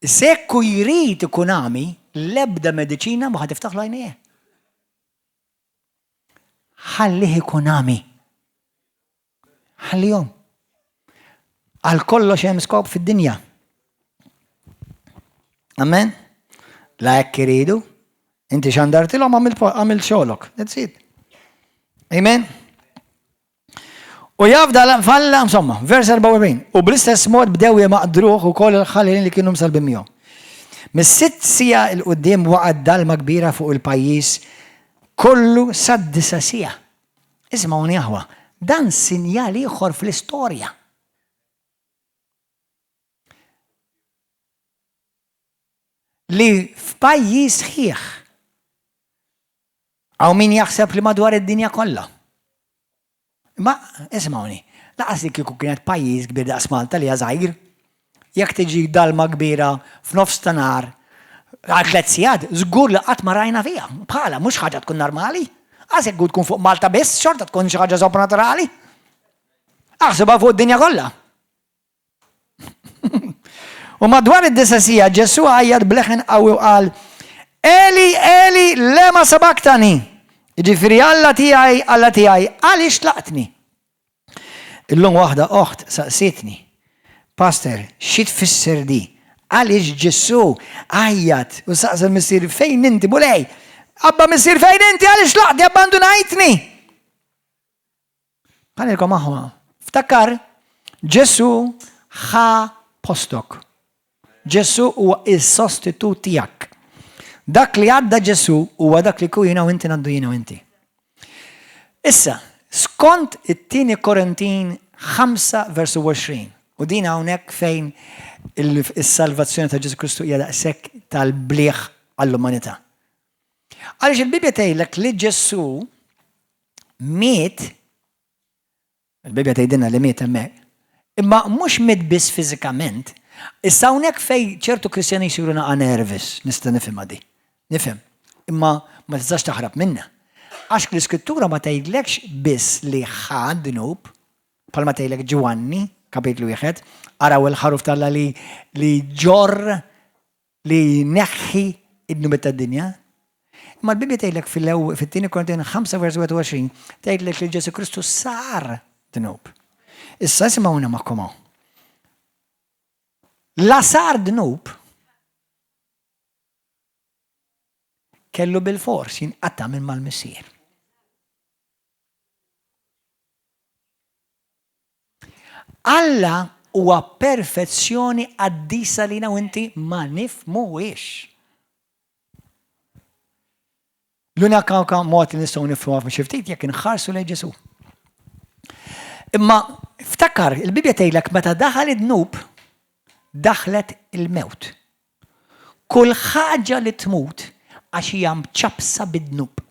Sekku jrid ikun għami, l-ebda mediċina ma ħa tiftaħlu għajnejh. Ħallih ikun għami. Ħallihom. Għal kollox hemm skop fid-dinja. Amen? La hekk iridu. Inti xandartilhom għamil xogħlok. That's it. Amen? U jafda falla, insomma, vers 44. U bl-istess mod bdew jmaqdruh ukoll il-ħallelin li kienu msallbin miegħu. Mis-sitt siegħa 'l quddiem waqgħet dalma kbira fuq il-pajjiż kollu sad-disa' siegħa. Isimgħuni aħwa, dan sinjal ieħor fl-istorja. Li f'pajjiż sħiħ hawn min jaħseb li madwar id-dinja kollha. Imma isimgħuni, laqas li kieku kienet pajjiż kbir daqs Malta li hija żgħir, jekk tiġi dalma kbira f'nofs ta' nhar għal tliet sigħat, żgur li qatt ma rajna fiha. Bħala, mhux ħaġa tkun normali. Għas jekk tkun fuq Malta biss, xorta tkun xi ħaġa sopranaturali. Aħsibha fuq id-dinja kollha. U madwar id-disa' siegħa Ġesù għajjat b'leħen qawwi u qal, Eli, Eli, lema sabaktani? Jiġifieri Alla tiegħi, Alla tiegħi, għaliex tlaqtni? Illum waħda oħt saqsietni, Pastor, xi tfisser di? Għaliex Ġesù għajjat u saqsa l-Missier fejn inti, Mulej? Abba Missier fejn inti għaliex tlaqtni abbandunajtni? Ħanilkom aħwa, ftakar, Ġesù ħa postok. Ġesù huwa is-sostitut tiegħek. Dak li għadda Ġesù huwa dak li ku jiena u inti ngħaddu jiena u inti. Issa, skont it-tieni Korintin 5 versu 20, u din hawnhekk fejn is-salvazzjoni ta' Ġesù Kristu hija daqshekk tal-bliħ għall-umanità. Għaliex il-Bibbja tgħidlek li Ġesù miet, il-Bibbja tgħidilna li miet hemmhekk, imma mhux miet biss fiżikament, issa hawnhekk fejn ċertu Kristjani jsiru naqa' nervous, nista' nifhimha di. Nifhem. Imma ma tistax taħrab minnha. Għax l-Iskrittura ma tgħidlekx biss li ħa dnub, bħalma tgħidlek Ġwanni, kapitlu wieħed, araw il-ħaruf t'Alla li li ġorr li jneħħi id-dnubiet tad-dinja. Imma l-Bibbja tgħidlek fit-tieni Korintin 5 vers 21 tgħidlek li Ġesu Kristu sar dnub. Issa isimgħuna magħkom hawn. La sar dnub kellu bil-fors jinqata' minn mal-missier. Alla huwa perfezzjoni qaddisa li jiena u inti ma nifhmuhiex. L-unika mod li nistgħu nifhmuha xi ftit jekk inħarsu lejn Ġesù. Imma ftakar, il-Bibbja tgħidlek meta daħal id-dnub, daħlet il-mewt. Kull ħaġa li tmut għax hija mċappsa bid-dnub.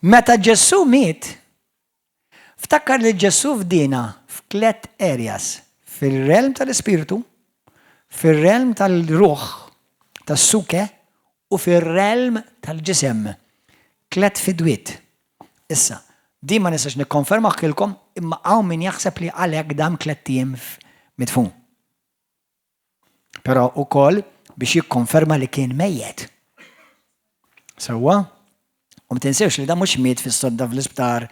Meta Ġesù miet, ftakar li Ġesù fdiena f'tliet areas, fir-realm tal-ispirtu, fir-realm tal-ruħ, tas-suke, u fir-realm tal-ġisem. Tliet fidwiet. Issa, din ma nistax nikkonfermahilkom, imma hawn min jaħseb li għalhekk dam tlett ijiem midfun. Però ukoll biex jikkonferma li kien mejjet. Sewwa? U ma tinsewx li da mhux miet fis-sodda fl-isptar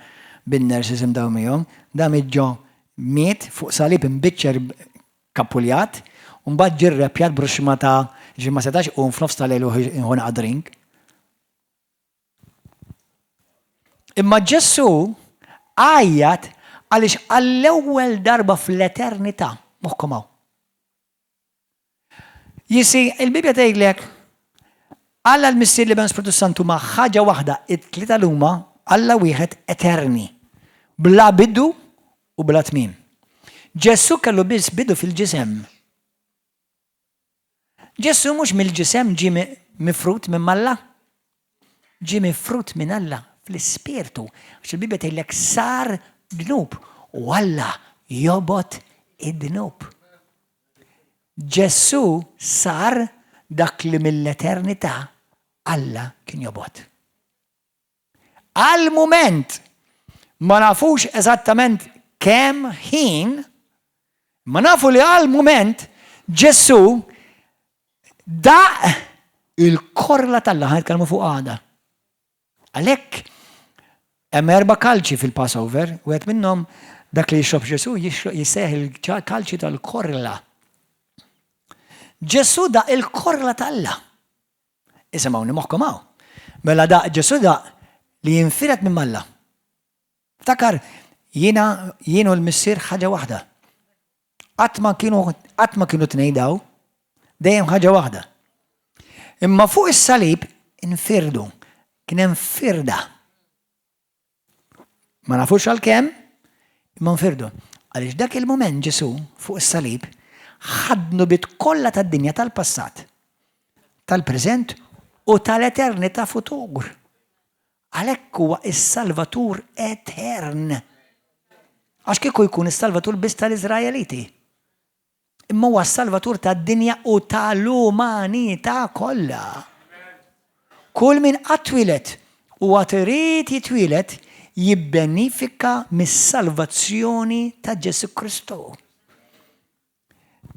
bin-nurses imdawmihom, da miet ġo miet fuq salib imbiċċer kapuljat, u mbagħad ġie rrepjat b'ruxxma ta' ġifieri ma setax iqum f'nofs ta' lejl u jieħu naqa' drink. Imma Ġesù għajjat għaliex għall-ewwel darba fl-eternità, moħħkom hawn. Jisi, il-Bibja tgħidlek, Alla l-Missier l-Iben Spiritu Santu ma ħaġa waħda, it-tlieta l-huma Alla wieħed eterni, bla bidu u bla tmiem. Ġesù kellu biss bidu fil-ġisem. Ġesù mhux mill-ġisem ġie mifrud minn Alla? Ġie mifrud minn Alla fl-ispirtu. Għax il-Bibbja tgħidlek sar dnub u Alla jobgħod id-dnub. Ġesù sar dak li mill-eternità Alla kien jobgħod. Għal mument, ma nafux eżattament kemm ħin, ma nafu li għal mument Ġesù daq il-korla t'Alla, ħa nitkellmu fuq għada. Għalhekk hemm erba' kalċi fil-Passover, wieħed minnhom dak li jixrob Ġesù jissejjaħ il-kalċi tal-korla. Ġesù daq il-korla t'Alla. Isimgħuni moħħkom hawn. Mela daq Ġesù daq li jinfired minn Alla. Ftakar, jiena jien u l-Missier ħaġa waħda. Qatt ma kienu qatt ma kienu tnejn daw, dejjem ħaġa waħda. Imma fuq is-salib infirdu, kien hemm firda. Ma nafux għalkemm, imma nfirdu. Għaliex dak il-mument Ġesù fuq is-salib ħa d-dnubiet kollha tad-dinja tal-passat, tal-preżent u tal-eternità futur. Għalhekk huwa s-Salvatur etern. Għax kieku jkun is-Salvatur biss tal-Iżraeliti. Imma huwa s-Salvatur tad-dinja u tal-umanità kollha. Kull min qatt twieled u għad irid jitwieled jibbenifika mis-salvazzjoni ta' Ġesù Kristu.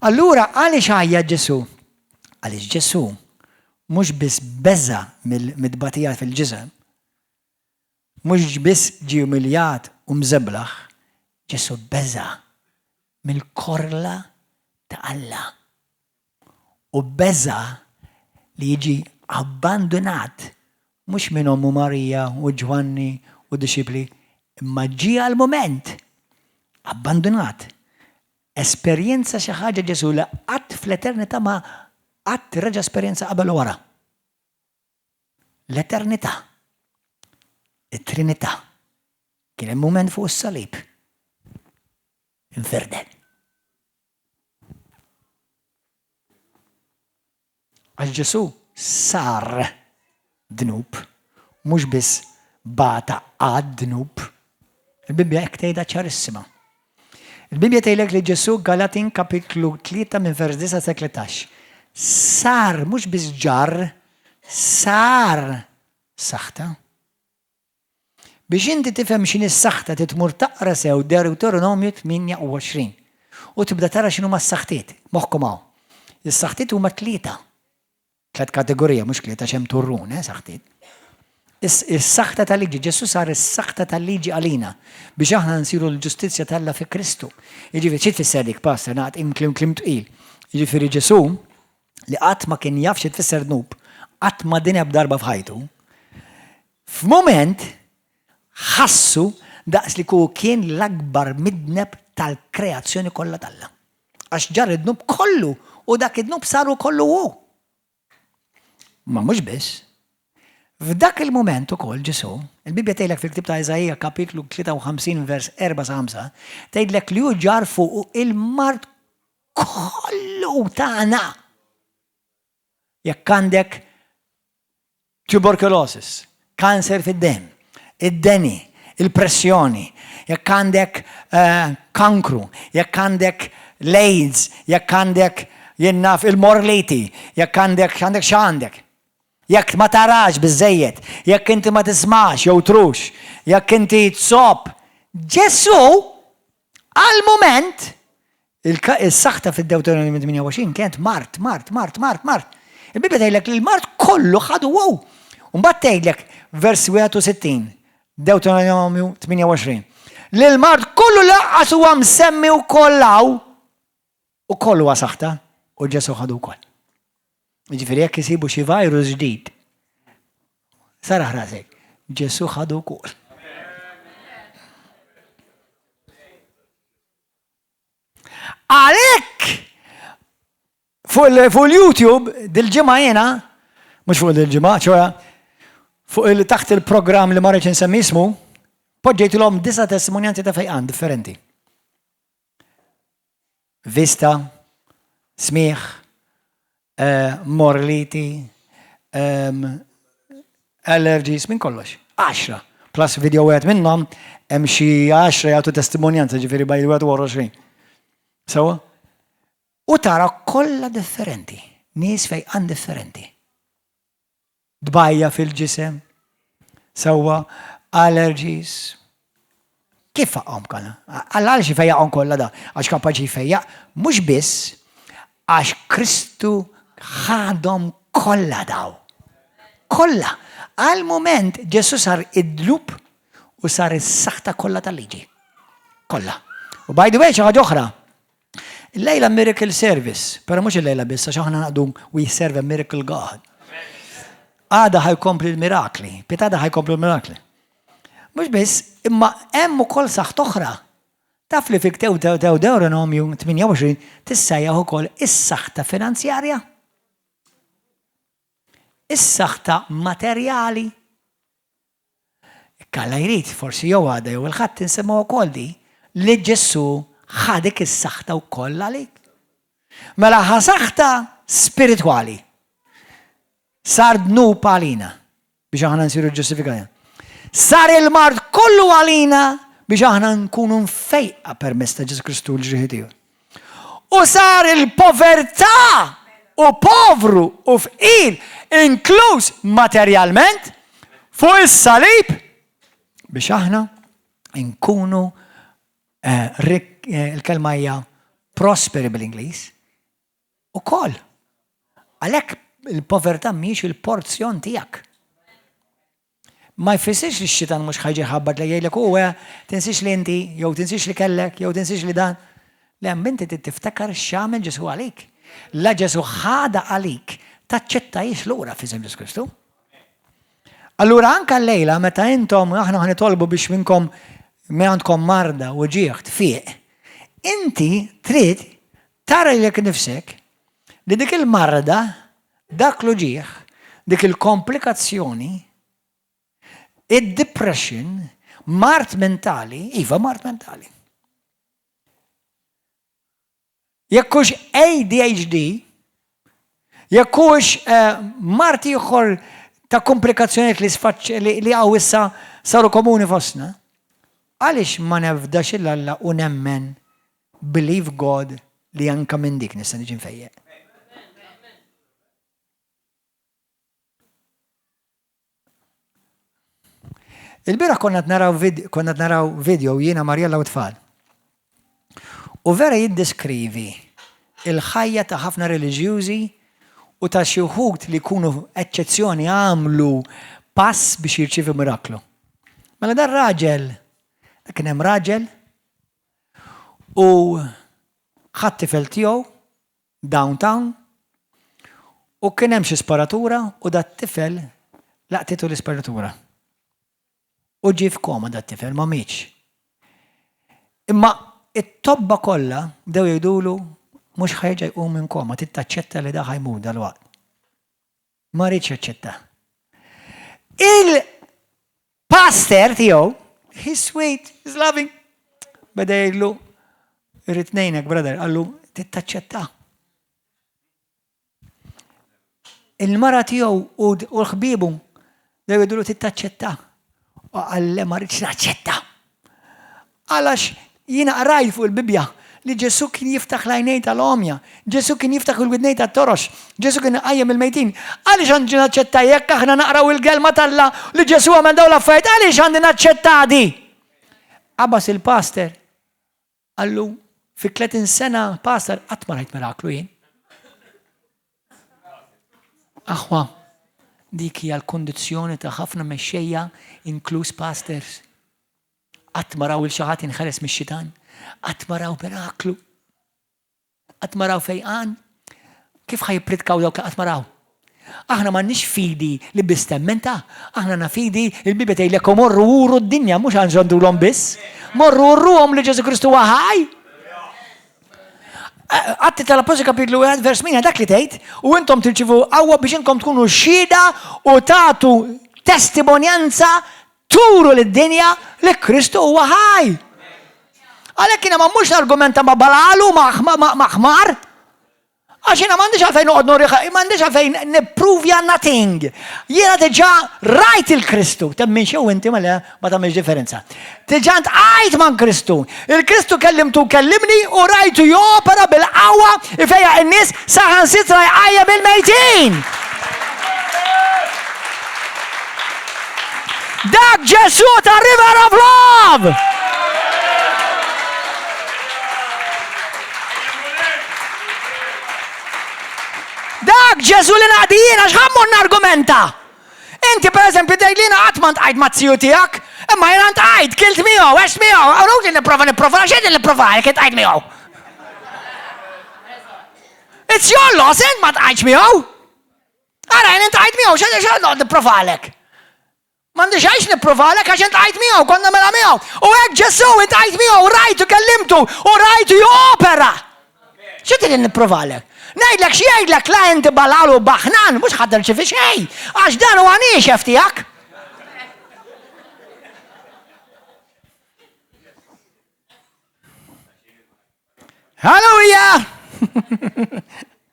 Allura għaliex għajjat Ġesù? Għaliex Ġesù mhux biss beża' mid-tbatija fil-ġisem, mhux biss ġie umiljat u mżeblaħ, Ġesù beża' mill-korla ta' Alla. U beża' li jiġi abbandunat mhux minn ommu Marija u Ġwanni u d-dixxipli, imma ġie għall-mument abbandunat. Esperjenza xi ħaġa Ġesù li qatt fl-eternità ma qatt reġa' esperjenza qabel u wara. L-eternità. It-Trinità. Kien hemm mument fuq is-salib. Infirdet. Għax Ġesù sar dnub, mhux biss bata għad-dnub. Il-Bibbja hekk tgħidha ċarissima. Il-Bibbja tgħidlek li Ġesù Galatin kapitlu 3 minn vers 9 sa 13 sar mhux biss ġarr, sar saħta. Biex inti tifhem x'inhi s-saħta trid tmur taqra sew Dewteronomju 28 u tibda tara x'inhuma s-saħtiet. Moħħkom hawn. Is-saħtiet huma tlieta. Tlet kategorija, mhux tlieta għax hemm turrun, eh, saħtiet. Is-saħta tal-liġi, Ġesù sar is-saħta tal-liġi għalina biex aħna nsiru l-ġustizzja t'Alla fi Kristu. Jiġifieri xi tfisser dik, pastor, naqgħod imklim klim tqil. Jiġifieri Ġesù li qatt ma kien jaf xi tfisser dnub, qatt ma dineb darba f'ħajtu, F'mument, ħassu daqs li kieku kien l-akbar midneb tal-kreazzjoni kollha t'Alla. Għax ġarr id-dnub kollu u dak id-dnub saru kollu hu. Ma mhux biss. F'dak il-mument ukoll Ġesù, il-Bibbja tgħidlek fil-ktieb ta' Iżaija kapitlu 53 vers 4 sa 5, tgħidlek li hu ġarr fuqu il-mard kollu tagħna. Jekk għandek tuberculosis, kanser fid-demm, id-deni, il-pressjoni, jekk għandek eh, kankru, jekk għandek l-AIDS, jekk għandek jien naf il-morliti, jekk għandek għandek x'għandek. Jekk ma tarax biżejjed, jekk inti ma tismax jew trux, jekk inti tsob, Ġesu għal mument Is-saħta fid-Dewteronomju 28 kienet mard, mard, mard, mard, mard. Il-Bibbja tgħidlek li l-mard kollu ħadu hu. U mbagħad tgħidlek vers 61, Dewteronomju 28, li l-mard kollu laqqas huwa msemmi wkoll hawn ukoll huwa saħta u Ġesù ħadu wkoll. Jiġifieri jekk isibu xi virus ġdid, saraħ rasek, Ġesù ħadu wkoll. Għalhekk fuq il-YouTube dil-ġimgħa jiena, mhux fuq dil-ġimgħa, ċoja, fuq il taħt il-programm li ma rridx insemmi ismu, poġġejtilhom disa' testimonjanzi ta' fejqan differenti. Vista, smigħ, morliti, allergies, minn kollox. Għaxra. Plus video wieħed minnhom hemm xi għaxra jagħtu testimonjanza ġifieri bej 21. Sewwa? U tara kollha differenti, nies fejqan differenti. Tbajja' fil-ġisem, sewwa, allergies. Kif faqqhom kollha? Alla għaliex ifejjaqhom kollha da? Għax kapaċi jfejjaq mhux biss għax Kristu ħadhom kollha daw. Kollha. Għal mument Ġesù sar id-dnub u sar is-saħta kollha tal-liġi. Kollha. U by the way, xi ħaġa oħra. Illejla miracle service, però mhux illejla biss għax aħna naqdu we serve a miracle God. Għada ħa jkompli l-mirakli, pitgħada ħa jkomplu l-mirakli. Mhux biss, imma hemm ukoll saħħt oħra. Taf li fi Deuteronomju 28 tissejjaħ ukoll is-saħta finanzjarja? Is-saħta materjali. Jekk Alla jrid, forsi jew għada jew il-Ħadd insemgħu wkoll di, li Ġesù ħa dik is-saħta wkoll għalik. Mela ħa saħta spiritwali. Sar dnub għalina biex aħna nsiru ġustifikati. Sar il-mard kollu għalina biex aħna nkunu mfejqa permezz ta' Ġesù Kristu l-ġrieħi tiegħu. U sar il-povertà u povru u fqir, inkluż materjalment, fuq is-salib biex aħna nkunu eh, eh, il-kelma hija prosperi bl-Ingliż, ukoll. Għalhekk il-povertà mhijiex il-porzjon tiegħek. Ma jfissirx li x-xitan mhux ħa jiġi jħabbat li jgħidlek u eh, tinsiex li inti, jew tinsiex li kellek, jew tinsiex li dan. Le, inti trid tiftakar x'għamel Ġesù għalik. La Ġesù ħada għalik, taċċettajiex lura f'isem Ġesù Kristu. Allura anka llejla meta intom aħna ħa nitolbu biex minnkom minn għandkom marda u ġieħ tfiq, inti trid tara lilek nifsek li dik il-marda, dak l-uġigħ, dik il-komplikazzjoni, id-depression, mard mentali, iva mard mentali. Jekk hux ADHD, jekk hux eh, mard ieħor ta' komplikazzjonijiet li sfaċ li hawn issa saru komuni fostna, għaliex ma nefdax 'il Alla u nemmen believe God li anka minn dik nista' niġi mfejjeq. Il-bieraħ konna naraw konna naraw video jiena Marjella u tfal. U vera jiddeskrivi il-ħajja ta' ħafna reliġjużi u ta' xi wħud li jkunu eċċezzjoni għamlu pass biex jirċievu miraklu. Mela dar raġel, kien hemm raġel u ħadd tifel tiegħu downtown u kien hemm xi sparatura u dat-tifel laqtitu l-isparatura. U ġie f'koma dat-tifel ma mietx. Imma it-tobba kollha bdew jgħidulu mhux ħa jerġa' jqum minn koma, trid taċċetta li da ħa jmut dalwaqt. Ma riedx jaċċetta. Il-pastor tiegħu, he's sweet, he's loving, beda jgħidlu, irrid ngħinek, brother, qallu, trid taċċetta. Il-mara tiegħu u l-ħbiebu bdew jgħidulu trid taċċetta. U qal le ma rridx naċċetta. Għalax jiena qrajt fuq il-Bibbja li Ġesù kien jiftaħ l-għajnejn tal-għomja, Ġesù kien jiftaħ il-widnejn tat-torox, Ġesù kien iqajjem il-mejtin. Għaliex għandi naċċetta jekk aħna naqraw il-kelma t'Alla li Ġesù għamel dawn l-affarijiet, għaliex għandi naċċetta di? Qabas il-pastor Qallu, fi 30 sena pastor qatt ma rajt miraklu jien. Aħwa, dik hija l-kondizzjoni ta' ħafna mexxejja inkluż pastors. Qatt ma raw il xi ħadd jinħeles mix-xitan, qatt ma raw miraklu. Qatt ma raw fejqan? Kif ħa jippritkaw dawk li qatt ma raw? Aħna m'għandniex fidi li biss temmen ta'. Aħna għandna fidi, il-Bibbja tgħidlek morru uru d-dinja, mhux għandulhom biss. Morru uruhom li Ġesù Kristu huwa ħaj. Atti tal-Appostli kapitlu 1 vers 8 dak li tgħid u intom tirċivu qawwa biex inkom tkunu xhieda u tagħtu testimonjanza Turu lid-dinja li Kristu huwa ħaj. Għalhekk jiena ma mmurx nargumenta ma' Balalu ma' ħmar. Għax jiena m'għandix għalfejn noqgħod nurih, m'għandix għalfejn nippruvja nothing. Jiena diġà rajt il-Kristu, temminx jew inti mela ma tagħmilx differenza. Diġà ntqajt ma' Kristu. Il-Kristu kellimtu kellimni u rajtu jopera bil-qawwa ifejjaq in-nies saħansitra jqajjem il-mejtin. Dak Ġesù ta' River of Love! Dak Ġesù li naqdi jiena x'ħammur nargumenta? Inti per eżempju tgħid li jiena qatt ma ntqajt mat-tiju tiegħek, imma jiena ntqajt, kilt miegħu, għext miegħu, hawn li nipprova nipprova, xejn nipprova jekk intqajt miegħu. It's your loss, int ma tqajtx miegħu. Ara, jien intqajt miegħu, x'għandek x'għandek nipprovalek. M'għandix għaliex nipprovalek għax intqajt miegħu, konna mela miegħu. U hekk Ġesù intqajt miegħu, rajtu kellimtu u rajtu jopera. Xi trid nipprovalek? Ngħidlek x'jgħidlek la inti balal u baħnan, mhux ħadd tirċievi xejn, għax dan huwa niexef tiegħek. Halleluja!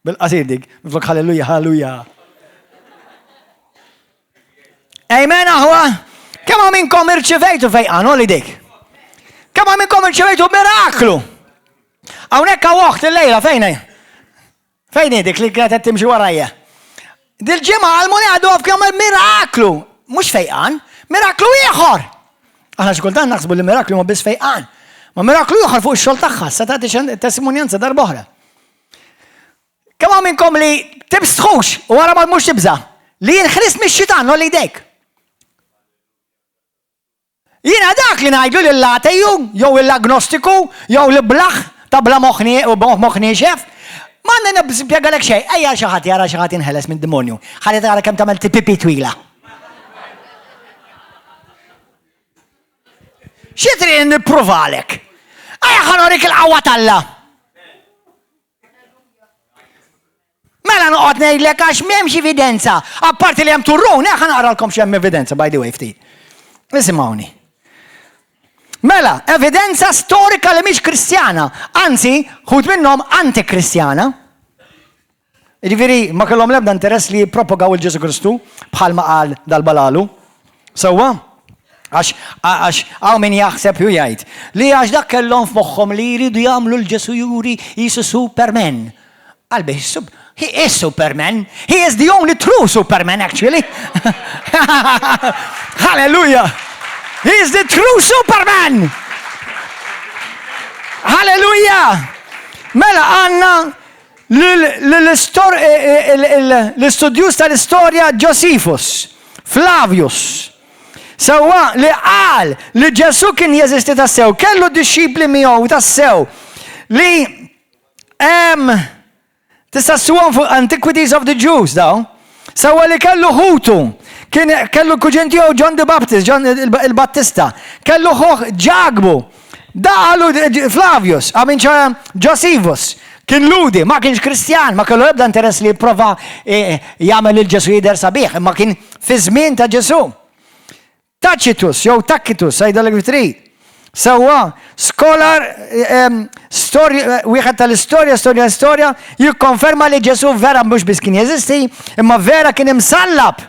Bil-qasir dik, minflok halleluja, halleluja. Amen, aħwa. Kemm minnkom irċivejtu fejqan, li dik. Kemm minnkom irċivejtu miraklu. Hawnhekk hawn oħt il-lejla fejn hi? Fejn hi dik li kienet qed timxi warajja? Dil-ġimgħa għal-Mulej għadu għaf kemm miraklu, mhux fejqan, miraklu ieħor. Aħna xi kultant naħsbu li miraklu ma biss fejqan. Ma miraklu ieħor fuq ix-xogħol tagħha, se tagħti testimonjanza darba oħra. Kemm hawn minnkom li tibstħux u wara ma mhux tibża' li jinħris mix-xitan li jdejk. Jiena dak li ngħidlu lill-ateju, jew lill-agnostiku, jew l-iblah ta' bla moħħ u moħħ niexef, M'għandi nispjegalek xejn, ejja xi ħadd jara xi ħadd jinħeles mid-demonju. Ħalli tara kemm tagħmel pipi twila. Xi trid nippruvalek? Ejja ħa norik il-qawwa t'Alla. Mela noqgħod ngħidlek għax m'hemmx evidenza. Apparti li hemm turrun, eh, ħa naqralkom x'hemm evidenza by the way ftit. Isimgħuni. Mela, evidenza storika li mhix Kristjana, anzi, ħud minnhom antikristjana. Jiġifieri ma kellhom l-ebda interess li jippropagaw il-Ġesu Kristu bħalma qal dal-balalu. Sewwa? Għax għax hawn min jaħseb u jgħid li għax dak kellhom f'moħħhom li jridu jagħmlu l Ġesu juri jisu Superman. Qalbi, he is Superman. He is the only true Superman actually. Hallelujah. He is the true Superman. Hallelujah. Mela għanna l-istudjuż tal-istorja Josephus, Flavius, sewwa li qal li Ġesù kien jeżisti tassew, kellu dixxipli miegħu tassew li hemm tista' ssibhom fuq Antiquities of the Jews daw. Sewwa li kellu ħutu, kien kellu kuġin tiegħu John the Baptist, John il-Battista, kellu ħuh Ġakbu, Da qalu Flavius, għamin ċa Josephus, kien Lhudi, ma kienx Kristjan, ma kellu ebda interess li jipprova e, jagħmel lil Ġesu jidher sabiħ, imma kien fi żmien ta' Ġesu. Tacitus, jew Tacitus, għidha li trid. Sewwa, scholar, wieħed tal-istorja, storja, storja, jikkonferma li Ġesu vera mhux biss kien jeżisti, imma vera kien imsallab.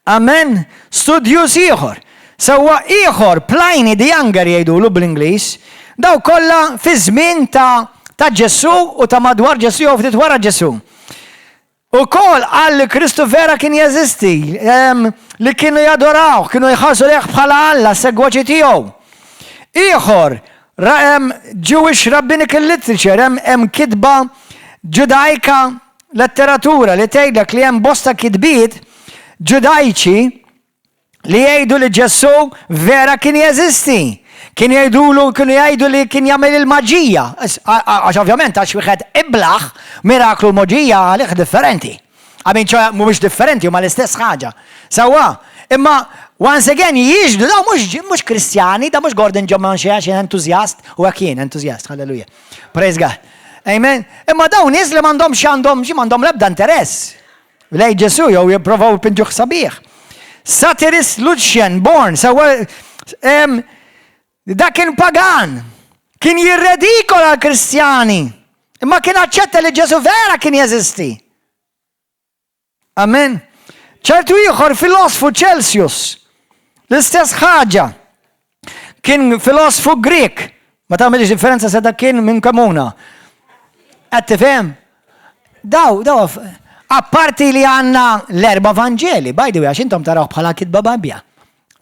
Amen. Studjuż ieħor. Sewwa ieħor, Pliny the Younger jgħidulu bl-Ingliż, daw kollha fi żmien ta' ta' Ġesù u ta' madwar Ġesù jew ftit wara Ġesù. Ukoll qal li Kristu vera kien jeżisti, li kienu jadorawh, kienu jħarsu lejh bħala Alla, segwaċi tiegħu. Ieħor, Jewish Rabbinical Literature, hemm kitba Ġudajka letteratura li tgħidlek li hemm bosta kitbiet Ġudajċi li jgħidu li Ġesù vera kien jeżisti. Kien jgħidulu, kienu jgħidu li kien jagħmel il-maġija. Għax ovvjament għax wieħed iblaħ miraklu maġija għalih differenti. Għamin ċoħe mhumiex differenti huma l-istess ħaġa. Sewwa, imma once again jixhdu daw mhux Kristjani, da mhux Gordon John Manche għax entużjast u hekk jien entużjast, halleluja. Praise God. Amen. Imma dawn nies li m'għandhomx għandhom xi m'għandhom l-ebda interess. Lej Ġesu jew jipprovaw ipinġuh sabiħ. Satirist Lucian born, sewwa dak kien pagan, kien jirredikola l-Kristjani, imma kien aċċetta li Ġesu vera kien jeżisti. Amen. Ċertu ieħor filosfu Celsius, l-istess ħaġa. Kien filosfu Grek, ma tagħmilx differenza se dak kien minn kamuna. Qed tifhem? Daw, daw, apparti li għandna l-erba' Vanġeli, by the way, għax intom taraw bħala kitba Babbja.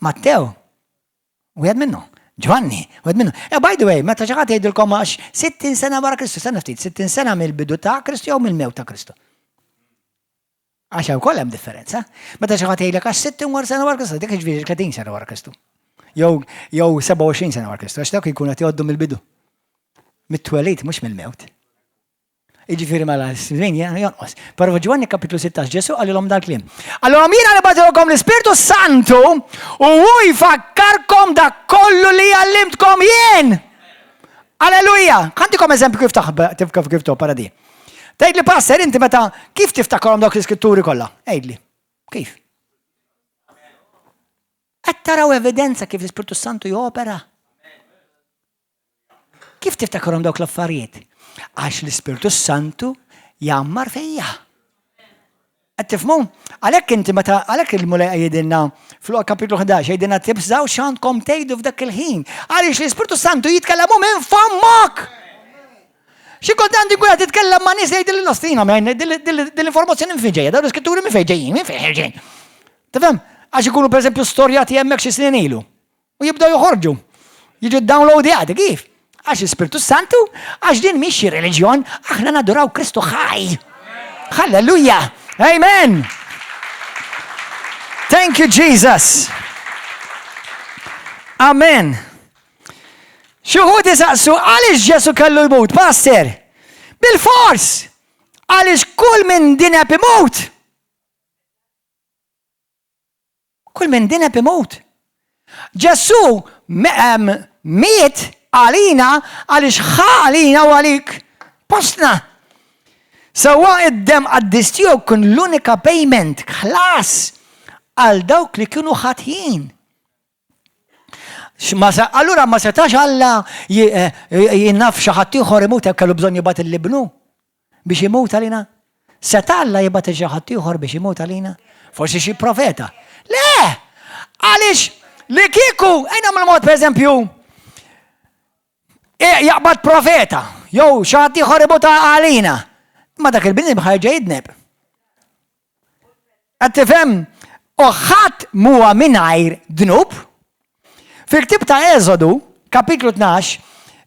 Mattew, Wieħed minnhom. Ġwanni, wieħed minnhom. Eh, by the way, meta xi ħadd jgħidilkom għax 60 sena wara Kristu, sena ftit, 60 sena mill-bidu ta' Kristu jew mill-mewt ta' Kristu. Għax hemm ukoll hemm differenza. Meta xi ħadd jgħidlek għax 60 wara sena wara Kristu, dik jiġifieri 30 sena wara Kristu. Jew jew 27 sena wara Kristu, għax dak jkun qed jgħoddu mill-bidu. Mit-twelid mhux mill-mewt. Jiġifieri mela żmien jonqos. Però f'Ġwanni kapitlu 16 Ġesù qalilhom dal-kliem. Qalilhom jiena nibgħatilkom l-Ispirtu Santu u hu jfakkarkom dak kollu li għallimtkom jien. Alleluja! Ħa ntikom eżempju kif taħb kif kif topera di. Tgħidli pastor inti meta kif tiftakarhom dawk l-iskritturi kollha? Għidli. Kif? Qed taraw evidenza kif l-Ispirtu Santu jopera? Kif tiftakarhom dawk l-affarijiet? Għax l-Ispirtu Santu jgħammar fija. Qed tifhmu? Għalhekk inti meta għalhekk il-Mulej jgħidilna fl kapitlu 11 jgħidilna tibżgħu x'għandkom tgħidu f'dak il-ħin. Għaliex l-Ispirtu Santu jitkellem hu minn fommok. Xi kultant inkun qed titkellem ma' nies jgħidil l-ostina minn dil-informazzjoni minn fejn ġejja, dawn l-iskritturi minn fejn ġejjin, minn fejn ħerġin. Tifhem? Għax ikunu pereżempju storjati hemmhekk xi snin ilu. U jibdew joħorġu. Jiġu downloadjati kif? Għax l-Ispirtu Santu, għax din mhix xi reliġjon, aħna naduraw Kristu ħaj. Halleluja! Amen! Thank you, Jesus! Amen! Xi wħud isaqsu għaliex Ġesu kellu jmut, pastor? Bil-fors! Għaliex kull min dineb imut! Kull min dineb imut. Ġesù miet għalina għaliex ħa għalina u għalik postna. Sewwa id-demm qaddis tiegħu kien l-unika payment, ħlas għal dawk li kienu ħatjin. Allura ma setax Alla eh, jinnaf xi ħadd ieħor imut hekk kellu bżonn jibgħat il-libnu biex imut għalina? Seta' Alla jibgħat xi ħadd ieħor biex imut għalina? Forsi xi profeta. Le! Għaliex li kieku, ejna mill-mod pereżempju, e, jaqbad profeta, jew xi ħadd ieħor imut għalina. Ma dak il-bniedem ħajġa jidneb. Qed tifhem? U ħadd m'huwa mingħajr dnub. Fil-ktieb ta' Eżodu, kapitlu 12,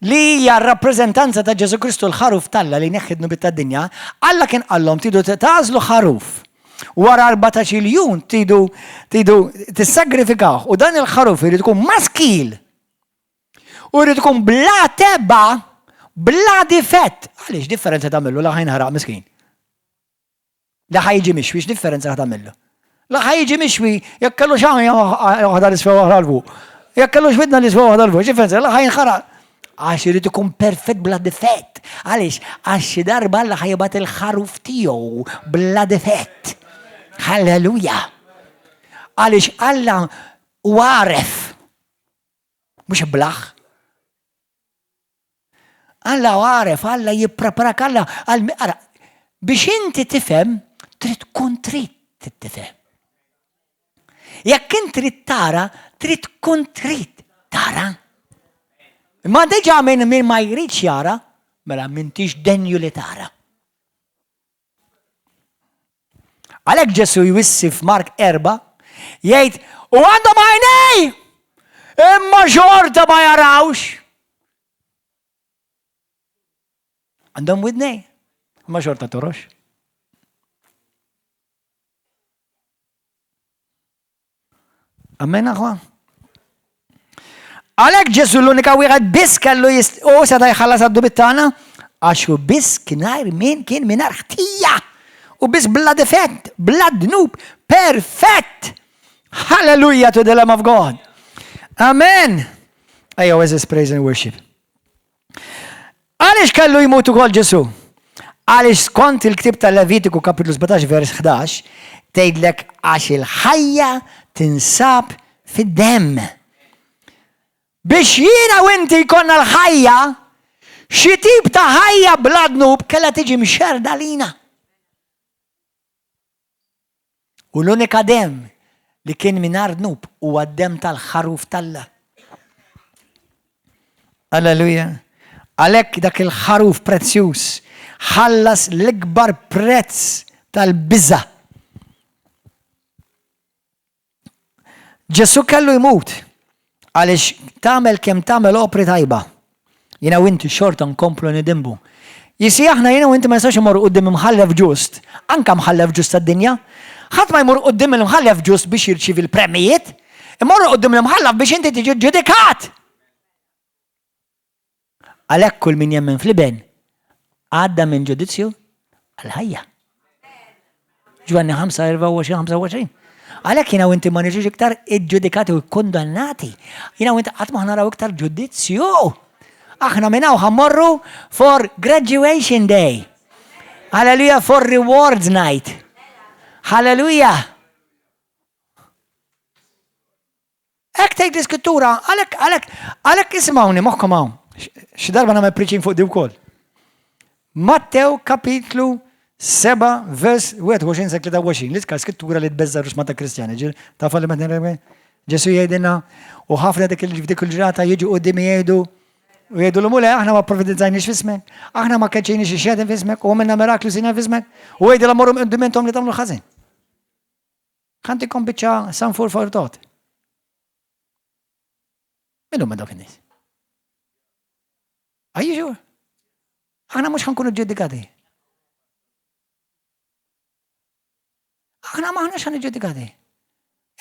li hija r-rappreżentanza ta' Ġesù Kristu l-ħaruf t'Alla li jneħħi d-dnubiet tad-dinja, Alla kien qallhom tridu tagħżlu ħaruf. Wara 14-il jum tridu tridu tissagrifikawh u dan il-ħaruf irid ikun maskil u jrid ikun bla tebgħa, bla difett. Għaliex differenza tagħmillu la ħa jinħaraq miskin? Li ħa jiġi mixwi, x'differenza ħa tagħmillu? La ħa jiġi mixwi, jekk kellu xagħar waħda l-isfel waħda l-fuq. Jekk kellu x'widna l-isfel waħda l-fuq, x'differenza? La ħa jinħaraq. Għax irid ikun perfett bla difett. Għaliex? Għax xi darba Alla ħa jibgħat il-ħaruf tiegħu bla difett. Halleluja! Għaliex Alla hu għaref. Mhux iblaħ. Alla għaref, Alla jippreparak, Alla għal biex inti tifhem, trid tkun trid tifhem. Jekk int trid tara, trid tkun trid tara. Imma diġà minn min ma jridx jara, mela m'intix denju li tara. Għalhekk Ġesù jwissi f'Mark 4, jgħid, u għandhom għajnej, imma xorta ma jarawx. Għandhom widnej, imma xorta torox. Amen aħwa. Għalhekk Ġesu l-unika wieħed biss kellu u seta' jħallas għad-dubit tagħna għax hu biss kien min kien mingħajr ħtija u biss bla difett, bla dnub, perfett. Hallelujah to the Lamb of God. Amen. Ejja, eżis praise and worship. Għaliex kellu jmut ukoll Ġesù? Għaliex skont il-ktieb ta' Levitiku kapitlu 17 vers 11 tgħidlek għax il-ħajja tinsab fid-demm. Biex jiena u inti jkollna l-ħajja, xi tip ta' ħajja bla dnub kellha tiġi mxerda lina. U l-unika demm li kien mingħajr dnub huwa d-demm tal-ħaruf t'Alla. Alleluja. Għalhekk dak il-ħaruf prezzjuż ħallas l-ikbar prezz tal-biża'. Ġesù kellu jmut għaliex tagħmel kemm tagħmel opri tajba. Jiena u inti xorta nkomplu nidinbu. Jisi aħna jiena u inti ma nistgħux imorru quddiem imħallef ġust, anke mħallef ġust tad-dinja. Ħadd ma jmur quddiem il-mħallef ġust biex jirċievi l-premjijiet, imorru quddiem l-imħallef biex inti tiġi ġudikat. Għalhekk kull min jemmen fl-iben. Għadda minn ġudizzju għal ħajja. Ġwanni 5, 24, 25. Għalhekk jiena u inti ma niġux iktar iġġudikati u kundannati. Jiena u inti qatt ma naraw iktar ġudizzju. Aħna minn hawn ħammorru for graduation day. Hallelujah for rewards night. Hallelujah. Hekk tgħid l-Iskrittura, għalhekk, għalhekk, għalhekk isimgħuni moħħkom hawn. Xi darba nagħmel preaching fuq di wkoll. Mattew kapitlu 7 vers 21 sa 23, l-iskar skrittura li tbeżża ruxma ta' Kristjani, ġil tafa li meta Ġesu jgħidilna u ħafna dik il-ġrata jiġu qudiem jgħidu u jgħidu l mule aħna ma profetizzajniex f'ismek, aħna ma keċċejniex ix-xjaten f'ismek u għamilna miraklu sina f'ismek u jgħidu l-morru qudiem intom li tagħmlu ħażin. Ħantikom biċċa some food for thought. Min huma dawk in-nies? Are you sure? Aħna mhux ħankunu ġudikati. Aħna maħniex ħan ġudikati.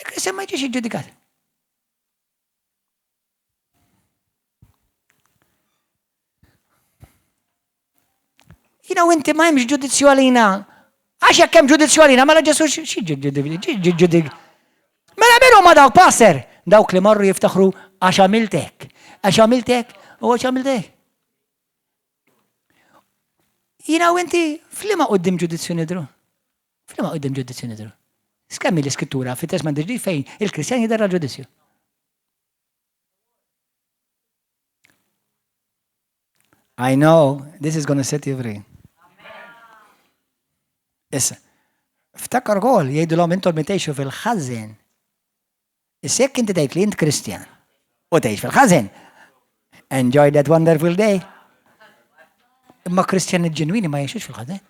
Il-Kristjan ma jiġix iġġudikat. Jina u inti ma hemmx ġudizzju għalina. Għax jekk hemm ġudizzju għalina, mela Ġesu xi ġudik. Mela min huma dawk passer? Dawk li marru jiftaħru għax għamiltek. Għax għamiltek u għax għamiltek. Jina u inti flima qoddim ġudizzju nidru. Flima qoddim ġudizzju nidru. Skemmi l-iskrittura fit-Testament Ġdid fejn il-Kristjan jidher ġudizzju. I know this is gonna set you free. Issa, ftakar ukoll jgħidulhom intom li tgħixu fil-ħażen. Issa jekk inti tgħid li int Kristjan u tgħix fil-ħażen, enjoy that wonderful day. Imma Kristjani ġenwini ma jgħixux fil-ħażen.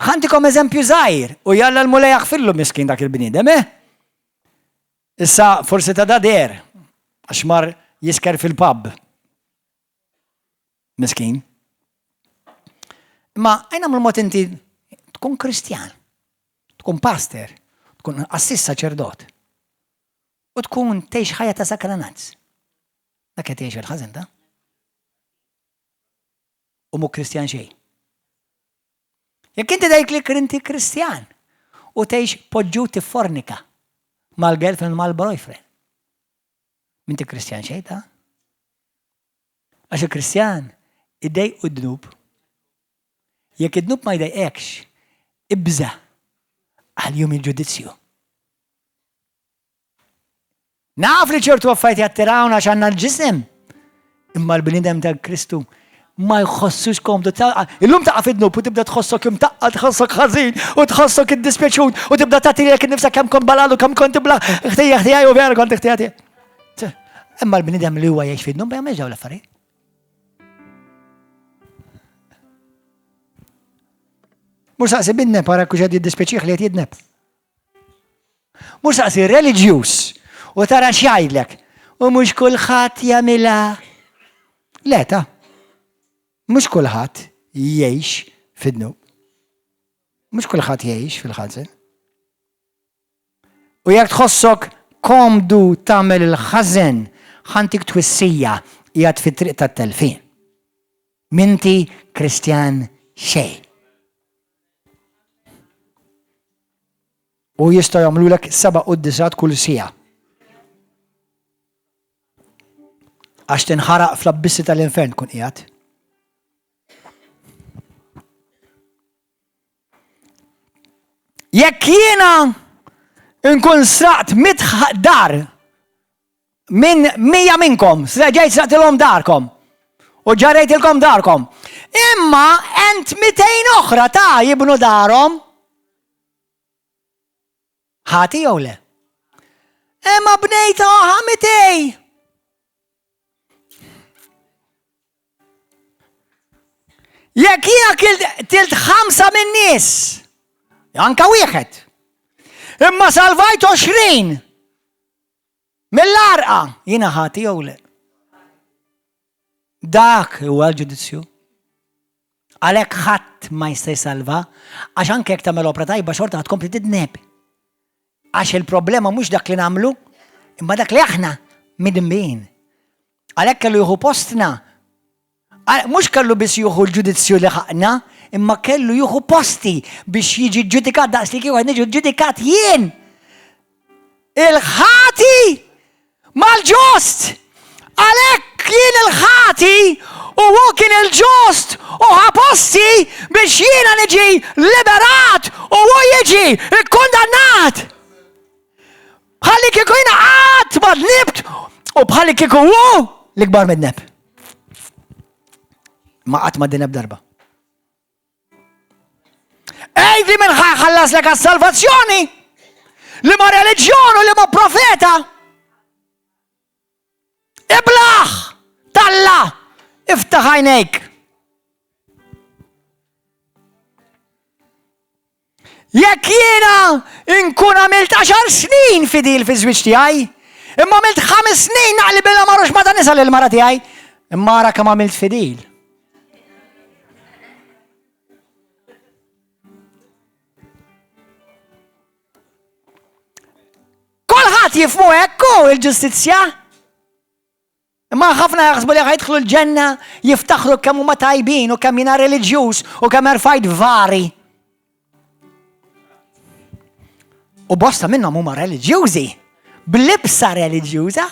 Ħantikom eżempju żgħir u jalla l-Mulej jaħfirlu miskin dak il-bniedem, eh? Issa forsi ta' dader għax mar jisker fil-pub. Miskin. Imma għajna mod inti tkun Kristjan, tkun pastor, tkun assis saċerdot u tkun tgħix ħajja ta' sakranazz. Dak qed jgħix il-ħażen ta' u mhu Kristjan xejn. Jekk inti tgħid li inti Kristjan u tgħix poġġu tiffornika mal-girlfriend mal-boyfriend. Minti Kristjan xejn ta' Għax il-Kristjan idej u dnub. Jekk id-dnub ma jdejqekx, ibża għal jum il-ġudizzju. Naf li ċertu affarijiet jattirawna għax għandna l-ġisem. Imma l-bniedem ta' Kristu ma jħossux komdu. Illum taqa' fid-dnub u tibda tħossok imtaqqa, tħossok ħażin u tħossok iddispjaċut u tibda tagħti lilek innifsek kemm kont balalu, kemm kont ibla ħtija ħtija u vera kont ħtija tiegħi. Imma l-bniedem li huwa jgħix fid-dnub ma jagħmilx dawn l-affarijiet. Mhux saqsi bidneb ara kux qed jiddispjaċih li qed jidneb. Mhux saqsi reliġjuż u tara x'jgħidlek. U mhux kulħadd jagħmilha. Le ta' mhux kulħadd jgħix fid-dnub. Mhux kulħadd jgħix fil-ħażen. U jekk tħossok komdu tagħmel il-ħażen, ħantik twissija qiegħed fit-triq tat-telfien. Minti Kristjan xejn. U jistgħu jagħmlulek seba' quddisat kull siegħa. Għax tinħaraq fl-abbissi tal-infern tkun qiegħed. Jekk jiena nkun sraqt mit dar minn 100 minnkom, ġejt sraqtilhom darkom u ġarrejtilkom darkom. Imma ent 200 oħra ta' jibnu darhom. Ħati jew le? Imma bnejt oħra 200. Jekk jiena tilt ħamsa minn nies, anka wieħed, imma salvajt 20 mill-arqa, jiena ħati jew le? Dak huwa l-ġudizzju. Għalhekk ħadd ma jista' jsalva, għax anke jekk tagħmel opra tajba xorta tkompli tidneb. Għax il-problema mhux dak li nagħmlu. Imma dak li aħna midinbin. Għalhekk kellu jieħu postna. Mhux kellu biss jieħu l-ġudizzju li ħaqna, imma kellu jieħu posti biex jiġi ġudikat daqs li kieku qed niġu ġudikat jien. Il-ħati mal-ġust! Għalhekk jien il-ħati u hu kien il-ġust u ħa posti biex jiena niġi liberat u hu jiġi kkundannat. Bħalli kieku jiena qatt ma dnibt u bħalli kieku hu l-ikbar midneb. Ma qatt ma dineb darba. Għidli minn ħallaslek għas-salvazzjoni li ma reliġjon u li ma profeta. Iblaħ talla iftaħ għajnejk. Jekk jiena nkun għamilt għaxar snin fidil fi żwieġ tiegħi, imma għamilt ħames snin naqli bil marux ma ta' nisa lil mara tiegħi, imma ara kemm għamilt fidil. Kulħadd jifmu hekk hu il-ġustizzja. Imma ħafna jaħsbu li ħajtħlu l-ġenna jiftaħru kemm huma tajbin u kemm jiena reliġjuż u kemm erfajt vari. U bosta minnhom huma reliġjużi, b'libsa reliġjuża.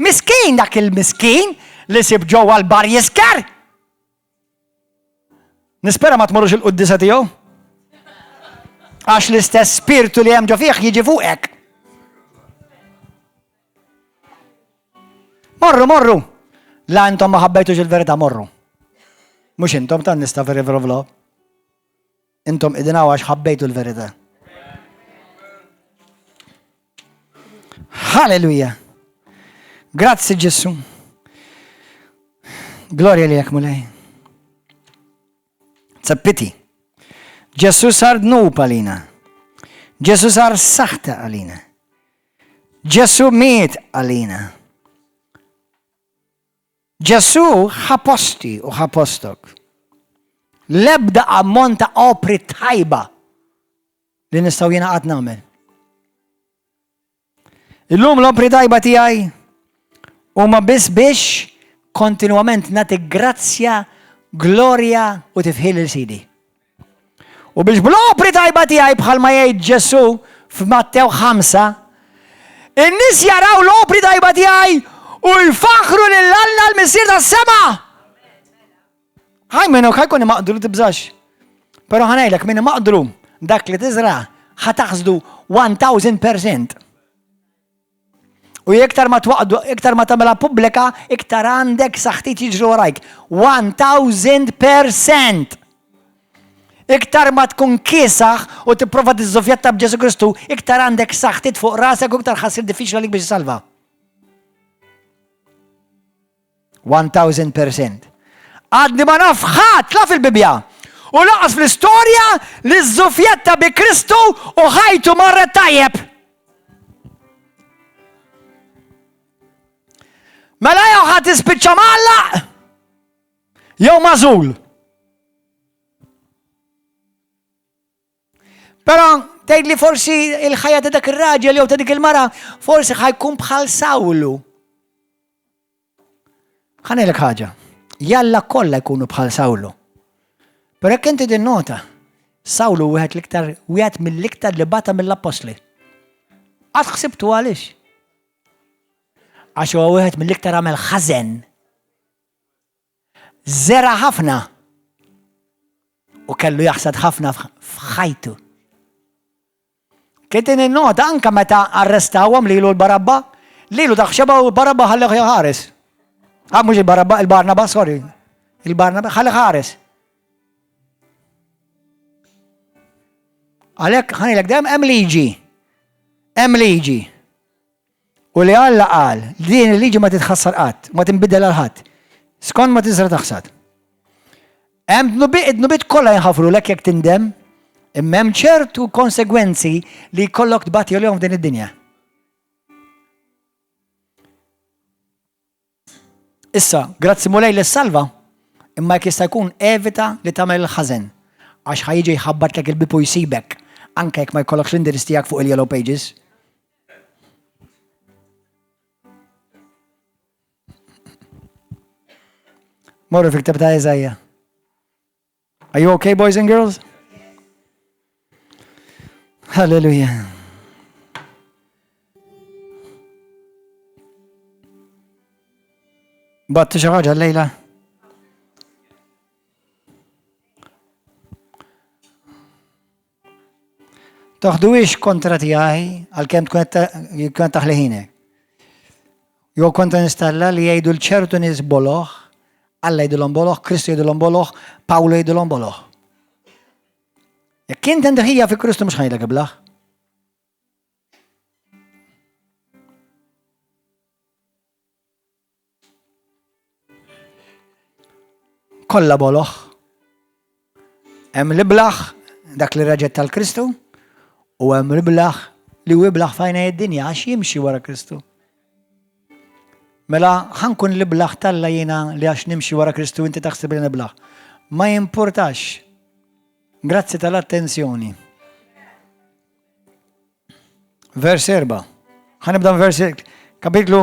Miskin dak il-miskin li sib ġewwa l-bar jisker. Nispera ma tmorrux il-quddisa tiegħu. Għax l-istess spirtu li hemm ġo fih jiġi fuqek. Morru, morru. La intom ma ħabbejtux il-verità, morru. Mhux intom tan nista' River of Love. Intom qegħdin hawn għax ħabbejtu l-verità. Halleluja. Grazzi Ġesù. Glorja li jek mulej. It's a pity. Ġesù sar dnub għalina. Ġesù sar saħta għalina. Ġesù miet għalina. Ġesù ħa posti u ħa postok. L-ebda ammont ta' opri tajba li nistgħu jiena qatt nagħmel. Illum l-opri tajba tiegħi huma biss biex kontinwament nagħti grazzja, glorja u tifħil lil Sidi. U biex bl-opri tajba tiegħi bħalma jgħid Ġesù f'Mattew 5, in-nies jaraw l-opri tajba tiegħi u jfaħru lil Alla l-Missier tas-sema. Ħaj minnu ħajkun imaqdru tibżax. Però ħanajlek minn imaqdru dak li tiżra ħa taħsdu 1000%. U iktar ma twaqdu, iktar ma tagħmilha pubblika, iktar għandek saħtit jiġru warajk. 1000%. Iktar ma tkun kiesaħ u tipprova tiżżufjatta b'Ġesu Kristu, iktar għandek saħtit fuq rasek u iktar ħassir diffiċli għalik biex salva. 1000%. Għadni ma naf ħadd la fil-Bibbja u laqas fl-istorja li żżufjetta bi Kristu u ħajtu marret tajjeb. Mela jew ħadd tispiċċa mgħallaq jew mażul. Però tgħid li forsi il-ħajja ta' dak ir-raġel jew ta' dik il-mara forsi ħajkun bħal Sawlu. Ħa ngħidlek ħaġa. Jalla kollha jkunu bħal Sawlu. Però jekk inti tinnota, Sawlu wieħed l-iktar wieħed mill-iktar li bata mill-appostli. Qatt ħsibtu għaliex? Għax huwa wieħed mill-iktar għamel ħażen. Żera ħafna u kellu jaħsad ħafna f'ħajtu. Kien innota anka meta arrestawhom lilu l-Barabba, lilu taħxeba u Barabba ħalli ħares. Ah, mhux il-Barabba, il-Barnaba, sorry. Il-Barnaba ħalli ħares. Għalhekk ħanilek dejjem hemm liġi. Hemm liġi. U li Alla qal, din il-liġi ma titħassar qatt, ma tinbidel għal ħadd. Skont ma tiżra taħsad. Hemm dnubiet kollha jinħafrulek jekk tindem, imma hemm ċertu konsegwenzi li jkollok tbati għalihom f'din id-dinja. Issa, grazzi Mulej li salva, imma jekk jista' jkun evita li tagħmel il-ħażen għax ħa jiġi jħabbatlek il-bieb u jsibek anke jekk ma jkollokx l-indirizz tiegħek fuq il-Yellow Pages. Morru fi ktieb ta' Iżaija. Are you okay, boys and girls? Hallelujah. Battu xi ħaġa lejla? Toħduhiex kontra tiegħi għalkemm tkun qed taħli ħinek. Jew kontra nies t'Alla li jgħidu l ċertu nies boloh, Alla jgħidilhom boloh, Kristu jgħidilhom boloh, Pawlu jgħidilhom boloh. Jekk int għandek ħija fi Kristu mhux ħajlek iblaħ. Kollha boloh. Hemm l-iblaħ dak li raġet tal-Kristu u hemm l-iblaħ li hu iblaħ fajna id-dinja għax jimxi wara Kristu. Mela ħankun l-iblaħ talla jiena li għax nimxi wara Kristu inti taħseb li niblaħ. Ma jimpurtax. Grazzi tal-attenzjoni. Vers 4. Ħa nibda vers kapitlu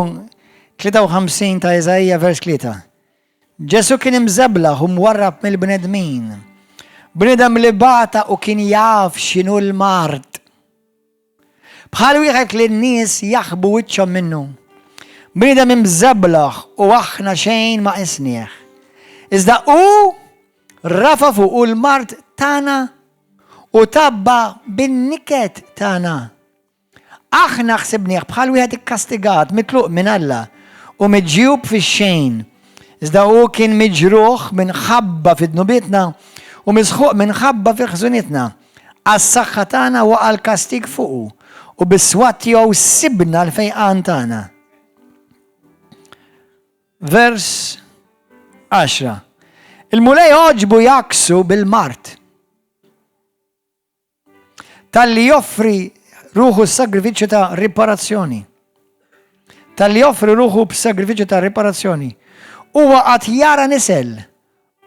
53 ta' Iżaija vers 3. Ġesu kien imżeblaħ u mwarrab mill-bnedmin. Bniedem li bata u kien jaf x'inhu l-mard. Bħal wieħed li n-nies jaħbu wiċċhom minnu. Bniedem imżeblaħ u aħna xejn ma qisnieh. Iżda hu rafa fuqu l-mard tagħna U tgħabba bin-niket tagħna. Aħna ħsibnieh bħal wieħed ikkastigat, mitluq minn Alla, u miġjub fix-xejn. Iżda hu kien miġruħ minħabba fi dnubietna u misħuq minħabba fi ħżunitna. Għas-saħħa tagħna waqa' l-kastig fuqu, u bis-swat tiegħu sibna l-fejqan tagħna. Vers 10. Il-Mulej għoġbu jgħakksu bil-mard. Talli joffri ruħu s-sagrifiċċju ta' riparazzjoni. Talli joffri ruħu b'sagrifiċċju ta' riparazzjoni. Huwa għad jara nisel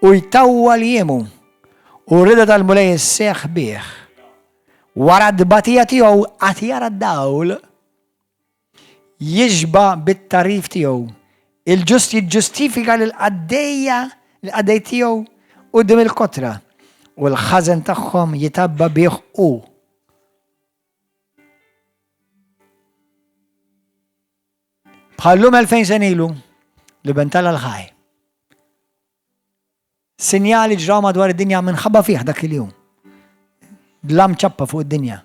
u jtawwal jiemu u r-rida tal-Mulej isseħħ bih. Wara t-tbatija tiegħu għad jara d-dawl Jixba' bit-tagħrif tiegħu. Il-ġust jiġġustifika lill-qaddejja, lill-qaddej tiegħu quddiem il-kotra, u l-ħażen tagħhom jitgħabba bih hu. Bħal-lum 2000 sena ilu, l-Iben t'Alla l-ħaj. Sinjali ġraw madwar id-dinja minħabba fih dak il-jum. Dlam ċappa fuq id-dinja.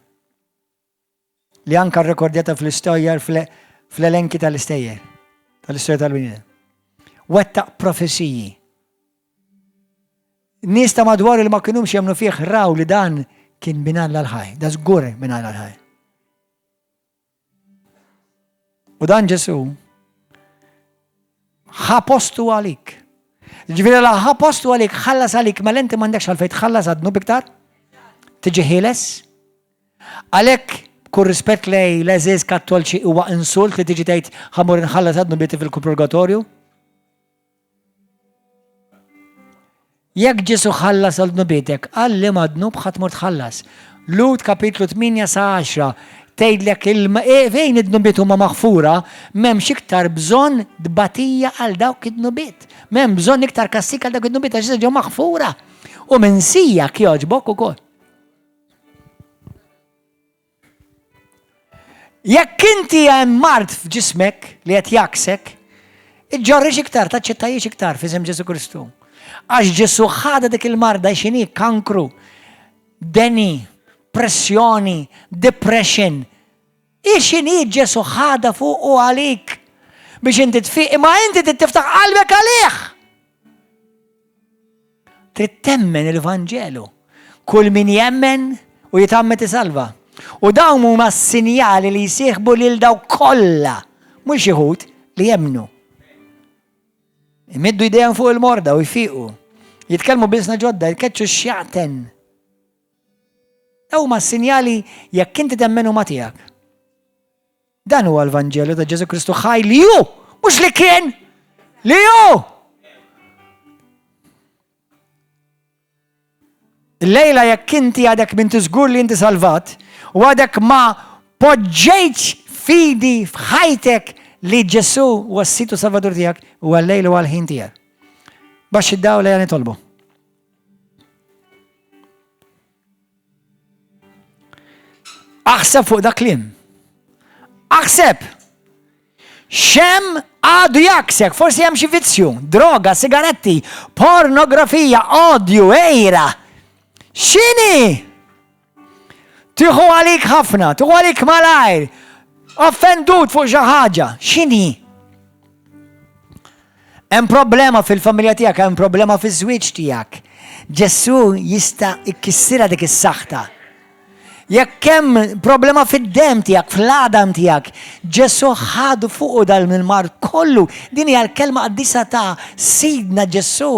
Li anka rrekordjata fl-istejjer fl-elenki tal-istejjer tal-istorja tal-bniedem. Wettaq profeziji. Nies ta' madwar li ma kinux jemmnu fih raw li dan kien bin Alla l-ħaj, da żgur bin Alla l-ħaj. U dan Ġesu ħa postu għalik. Ġifieri la ħa postu għalik, ħallas għalik, mela inti m'għandekx għalfejn tħallas għad-dnub iktar? Tiġi ħieles? Għalhekk, b'kull rispett lej l-għeżież Kattolċi huwa insult li tiġi tgħid ħa mmur inħallas għad-dnubieti fil-purgatorju. Jekk Ġesù ħallas għal dnubietek, għal liema dnub ħa tmur tħallas? Lhud kapitlu 8 sa 10 tgħidlek e, fejn id-dnubiet huma maħfura, m'hemmx iktar bżonn tbatija għal dawk id-dnubiet. M'hemm bżonn iktar kastik għal dawk id-dnubiet għax ġew maħfura. U minsija jogħġbok ukoll. Jekk inti hemm mard f'ġismek li qed jaksek, iġġorrix iktar, taċċettajiex iktar f'isem Ġesu Kristu. Għax Ġesu ħada dik il-marda x'inhi kankru, deni, pressjoni, depression. Ixini Ġesu ħada fuq u għalik biex inti tfiq, imma inti tiftaħ qalbek għalih. Trid temmen il-Vanġelu. Kull min jemmen u jitgħammed isalva. U dawn huma s-sinjali li jsieħbu lil dawk kollha, mhux xi wħud, li jemmnu. Imiddu jdejhom fuq il-morda u jfiqu. Jitkellmu b'ilsna ġodda, jkeċċu x-xjaten. Dawn huma s-sinjali jekk inti temmen huma tiegħek. Dan huwa l-Vanġelu ta' Ġesu Kristu ħaj li hu, mhux li kien, li hu. Lejla jekk inti għadek minn tiżgur li inti salvat u għadek ma poġġejtx fidi f'ħajtek li Ġesu huwa s-Sid u Salvatur tiegħek huwa l-lejl u għal-ħin tiegħek. Baxxi d-dawl ejja nitolbu. Aħseb fuq dak kliem. Aħseb! Xem għadu jaksek, forsi hemm xi vizzju, droga, sigaretti, pornografija, odju, ejra. X'inhi? Tieħu għalik ħafna, tieħu għalik malajr, offendut fuq xi ħaġa. X'inhi? Hemm problema fil-familja tiegħek, hemm problema fiż-żwieġ tiegħek. Ġesù jista' jkissirha dik is-saħta. Jekk hemm problema fid-demm tiegħek, fl-għadam tiegħek, Ġesù ħadu fuqu dal mard kollu. Din hija l-kelma qaddisa ta' Sidna Ġesù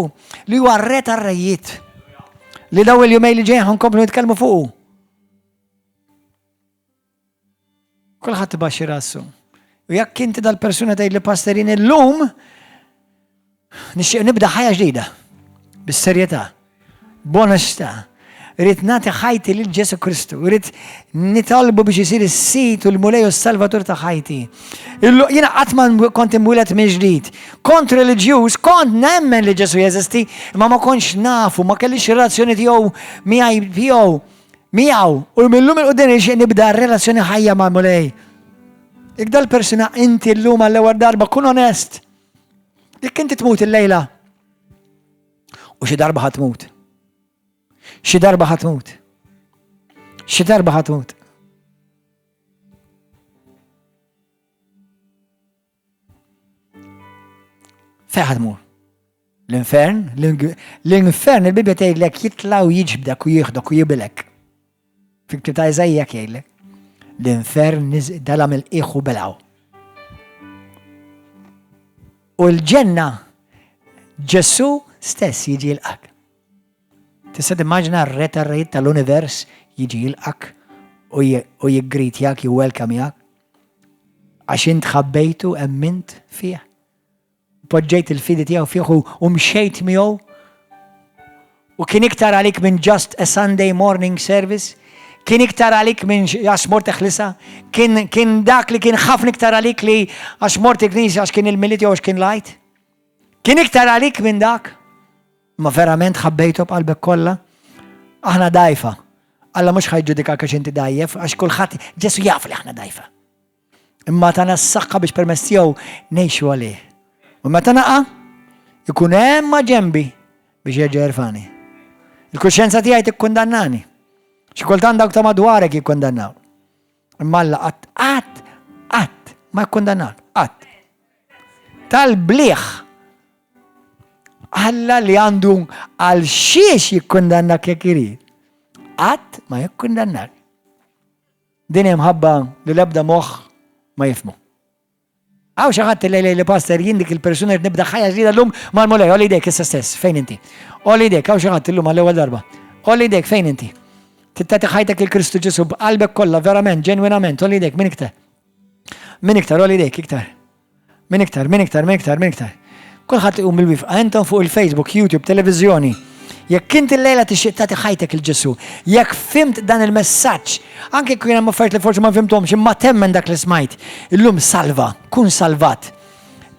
li huwa r-re tar-rejiet. Li daw il-jumej li ġejjin ħankomplu nitkellmu fuqu. Kulħadd ibaxxi rasu. U jekk inti dal-persuna tgħid li pasterin illum nixtieq nibda ħajja ġdida. Bis-serjetà. B'onestà. Rrid nagħti ħajti lil Ġesu Kristu. Rrid nitolbu biex isir is-sit u l-Mulej u s-Salvatur ta' ħajti. Jiena qatt ma kont imwieled minn ġdid. Kont reliġjuż, kont nemmen li Ġesu jeżisti, imma ma kontx nafu, ma kellix relazzjoni tiegħu miegħi tiegħu. Miegħu, u mil-lum 'il quddiem nixtieq nibda relazzjoni ħajja mal-Mulej. Jekk dal-persuna inti llum għall-ewwel darba kun onest. Jekk inti tmut illejla u xi darba ħa tmut. Xi darba ħa tmut. Xi darba ħa tmut. Fejn ħa tmur? L-infern, l-infern il-Bibja tgħidlek jitla' u jiġbdek u jieħdok u jibilek. Fi ta' Iżajja jgħidlek. L-infern dalam il-qiegħ u belaw. U l-ġenna Ġesu stess jiġi jilqak. Tista' timmaġina r-re tar-rejiet tal-univers jiġi jilqak u jiggritjak, jiwelkamjak? Għax int ħabbejtu, emmint fih. Poġġejt il-fidi tiegħu fih u mxejt miegħu. U kien iktar għalik minn just a Sunday morning service, kien iktar għalik minn għax mort teħlisa, kien, kien dak li kien ħafna iktar għalik li għax mort il-knisja għax kien il-Milied jew għax kien l-Għid. Kien iktar għalik minn dak. Ma verament ħabbejtu b'qalbek kollha? Aħna dajfa. Alla mhux ħa jġudikak għax inti dajjef, għax kulħadd Ġesu jaf li aħna dajfa. Imma tana s-saħħa biex permezz tiegħu ngħixu għalih. U meta naqa' ikun hemm ma' ġenbi biex jerġa' jerfani. Il-kuxjenza tiegħi tikkundannani. Xi kultant dawk ta' madwarek jikkundannaw. Imma Alla qatt qatt qatt ma jikkundannak, qatt. Tal-bliħ Alla li għandu għal xiex jikkundannak jekk irid. Qatt ma jikkundannak. Din hi mħabba li l-ebda moħħ ma jifhmu. Hawn xi ħadd li li pastor jien dik il-persuna qed nibda ħajja ġdida llum mal-Mulej, għolli jdejk issa stess, fejn inti? Għolli jdejk, hawn xi ħadd illum għall-ewwel darba. Għolli jdejk fejn inti? Tagħti ħajtek lil Kristu Ġesu b'qalbek kollha, verament, ġenwinament, għolli jdejk min iktar. Min iktar, għolli jdejk iktar. Min iktar, min iktar, min iktar, min iktar. Kulħadd iqum bil-wifqa, intom fuq il-Facebook, YouTube, televiżjoni. Jekk inti l-lejla tixtieq tagħti ħajtek il Ġesu, jekk fhimt dan il-messaġġ, anke jekk hemm affarijiet li forsi ma fhimthomx, imma temmen dak li smajt, illum salva, kun salvat.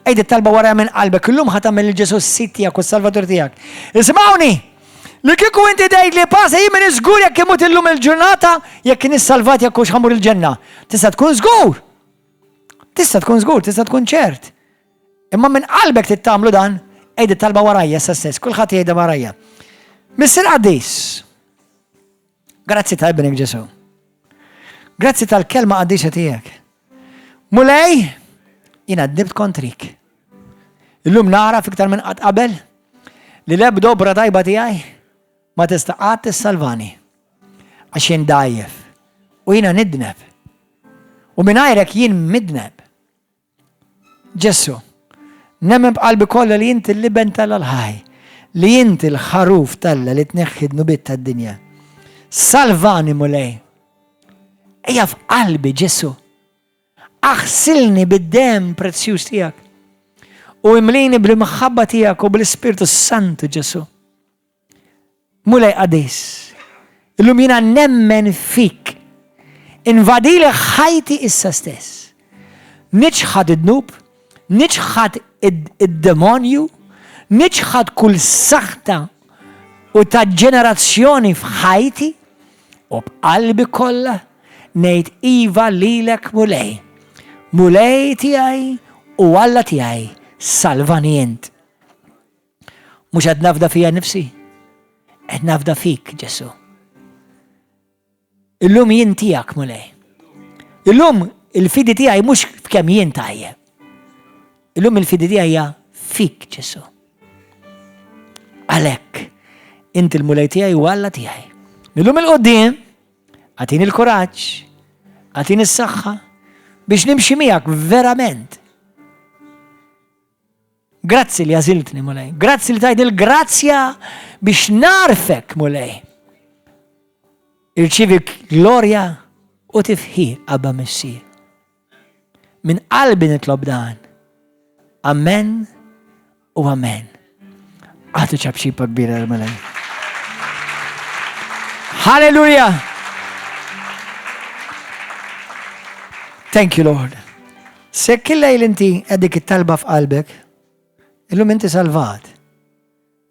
Għid it-talba wara minn qalbek, illum ħa tagħmel lil Ġesu s-sid tiegħek u s-salvatur tiegħek. Isimgħuni! Li kieku inti tgħid li pasa jien minn żgur jekk imut illum il-ġurnata, jekk kien salvat jekk hux ħamur il-ġenna. Tista' tkun żgur! Tista' tkun żgur, tista' tkun ċert. Imma minn qalbek trid tagħmlu dan, għid it-talba warajja issa stess, kulħadd jgħidha warajja. Missier qaddis, grazzi ta' ibnek Ġesu. Grazzi tal-kelma qaddisa tiegħek. Mulej, jiena dnibt kontrik. Illum nara fiktar minn qatt qabel li l-ebda obra tajba tiegħi ma tista' qatt tissalvani. Għax jien dgħajjef u jiena nidneb. U mingħajrek jien midneb. Ġesù, nemmen b'qalbi kollha li inti l-Iben t'Alla l-ħaj, li inti l-ħaruf t'Alla li tneħħi d-dnubiet tad-dinja. Salvani Mulej. Ejja f'qalbi Ġesù. Aħsilni bid-demm prezzjuż tiegħek. U imlini bl-imħabba tiegħek u bl-Ispirtu Santu Ġesù. Mulej qaddis, illum jiena nemmen fik. Invadili ħajti issa stess. Niċħad id-dnub, niċħad id-demonju, Niċħad kull saħta u ta' ġenerazzjoni f'ħajti u b'qalbi kollha ngħid iva lilek Mulej. Mulej tiegħi u Alla tiegħi, salvani int. Mhux qed nafda fija nifsi, qed nafda fik, Ġesu. Illum jien tiegħek, Mulej. Illum il-fidi tiegħi mhux f'kemm jien tajjeb. Illum il-fidi tiegħi hija fik, Ġesu. Għalhekk, inti l-Mulej tiegħi u Alla tiegħi. Millum il-qudiem, għatini l-kuraġġ, għatini s-saħħa biex nimxi miegħek verament. Grazzi li għażiltni, Mulej. Grazzi li tajt il-grazzja biex narfek, Mulej. Irċivi glorja u tifħir Abba Missier. Min qalbi nitlob dan. Amen u amen. Għatu ċabxipa kbira l-Mulej. Halleluja! Thank you, Lord. Sekk il-lejl inti għedik it-talba f'qalbek, illum inti salvat.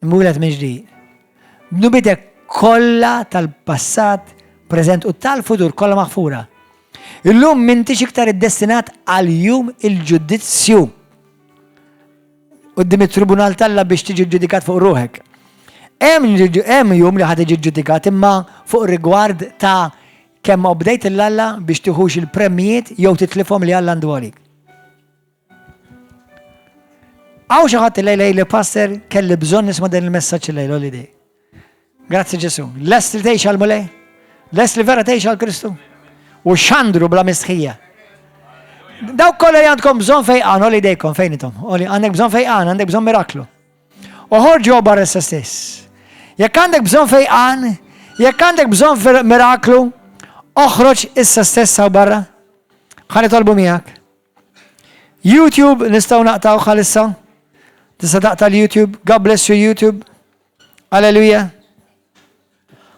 Imwieled minn ġdid. Dnubitek kollha tal-passat, preżent u tal-futur kollha maħfura. Illum m'intix iktar iddestinat għal jum il-ġudizzju. Qudiem it-tribunal t'Alla biex tiġi ġudikat fuq ruħek. Hemm jum li ħad tiġi ġudikat imma fuq rigward ta' kemm obdejt 'l Alla biex tiħux il-premjiet jew titlifhom li Alla għandu għalik. Hawn xi ħadd illejla li pastor kelli bżonn nisma' dan il-messaġġ illejla li dej. Grazzi Ġesu. Lest li tgħix għal Mulej? Lest li vera tgħix għal Kristu? U xandru bla mistħija. Dawk kollha li għandkom bżonn fejqan, oli dejkom fejn intom. Oli għandek bżonn fejqan, għandek bżonn miraklu. Oħorġu barra issa stess. Jekk għandek bżonn fejqan, jekk għandek bżonn miraklu, oħroġ issa stess hawn barra. Ħa nitolbu miegħek. YouTube nistgħu naqtgħu bħalissa. Tista' taqta' l-YouTube. God bless you YouTube. Alleluja.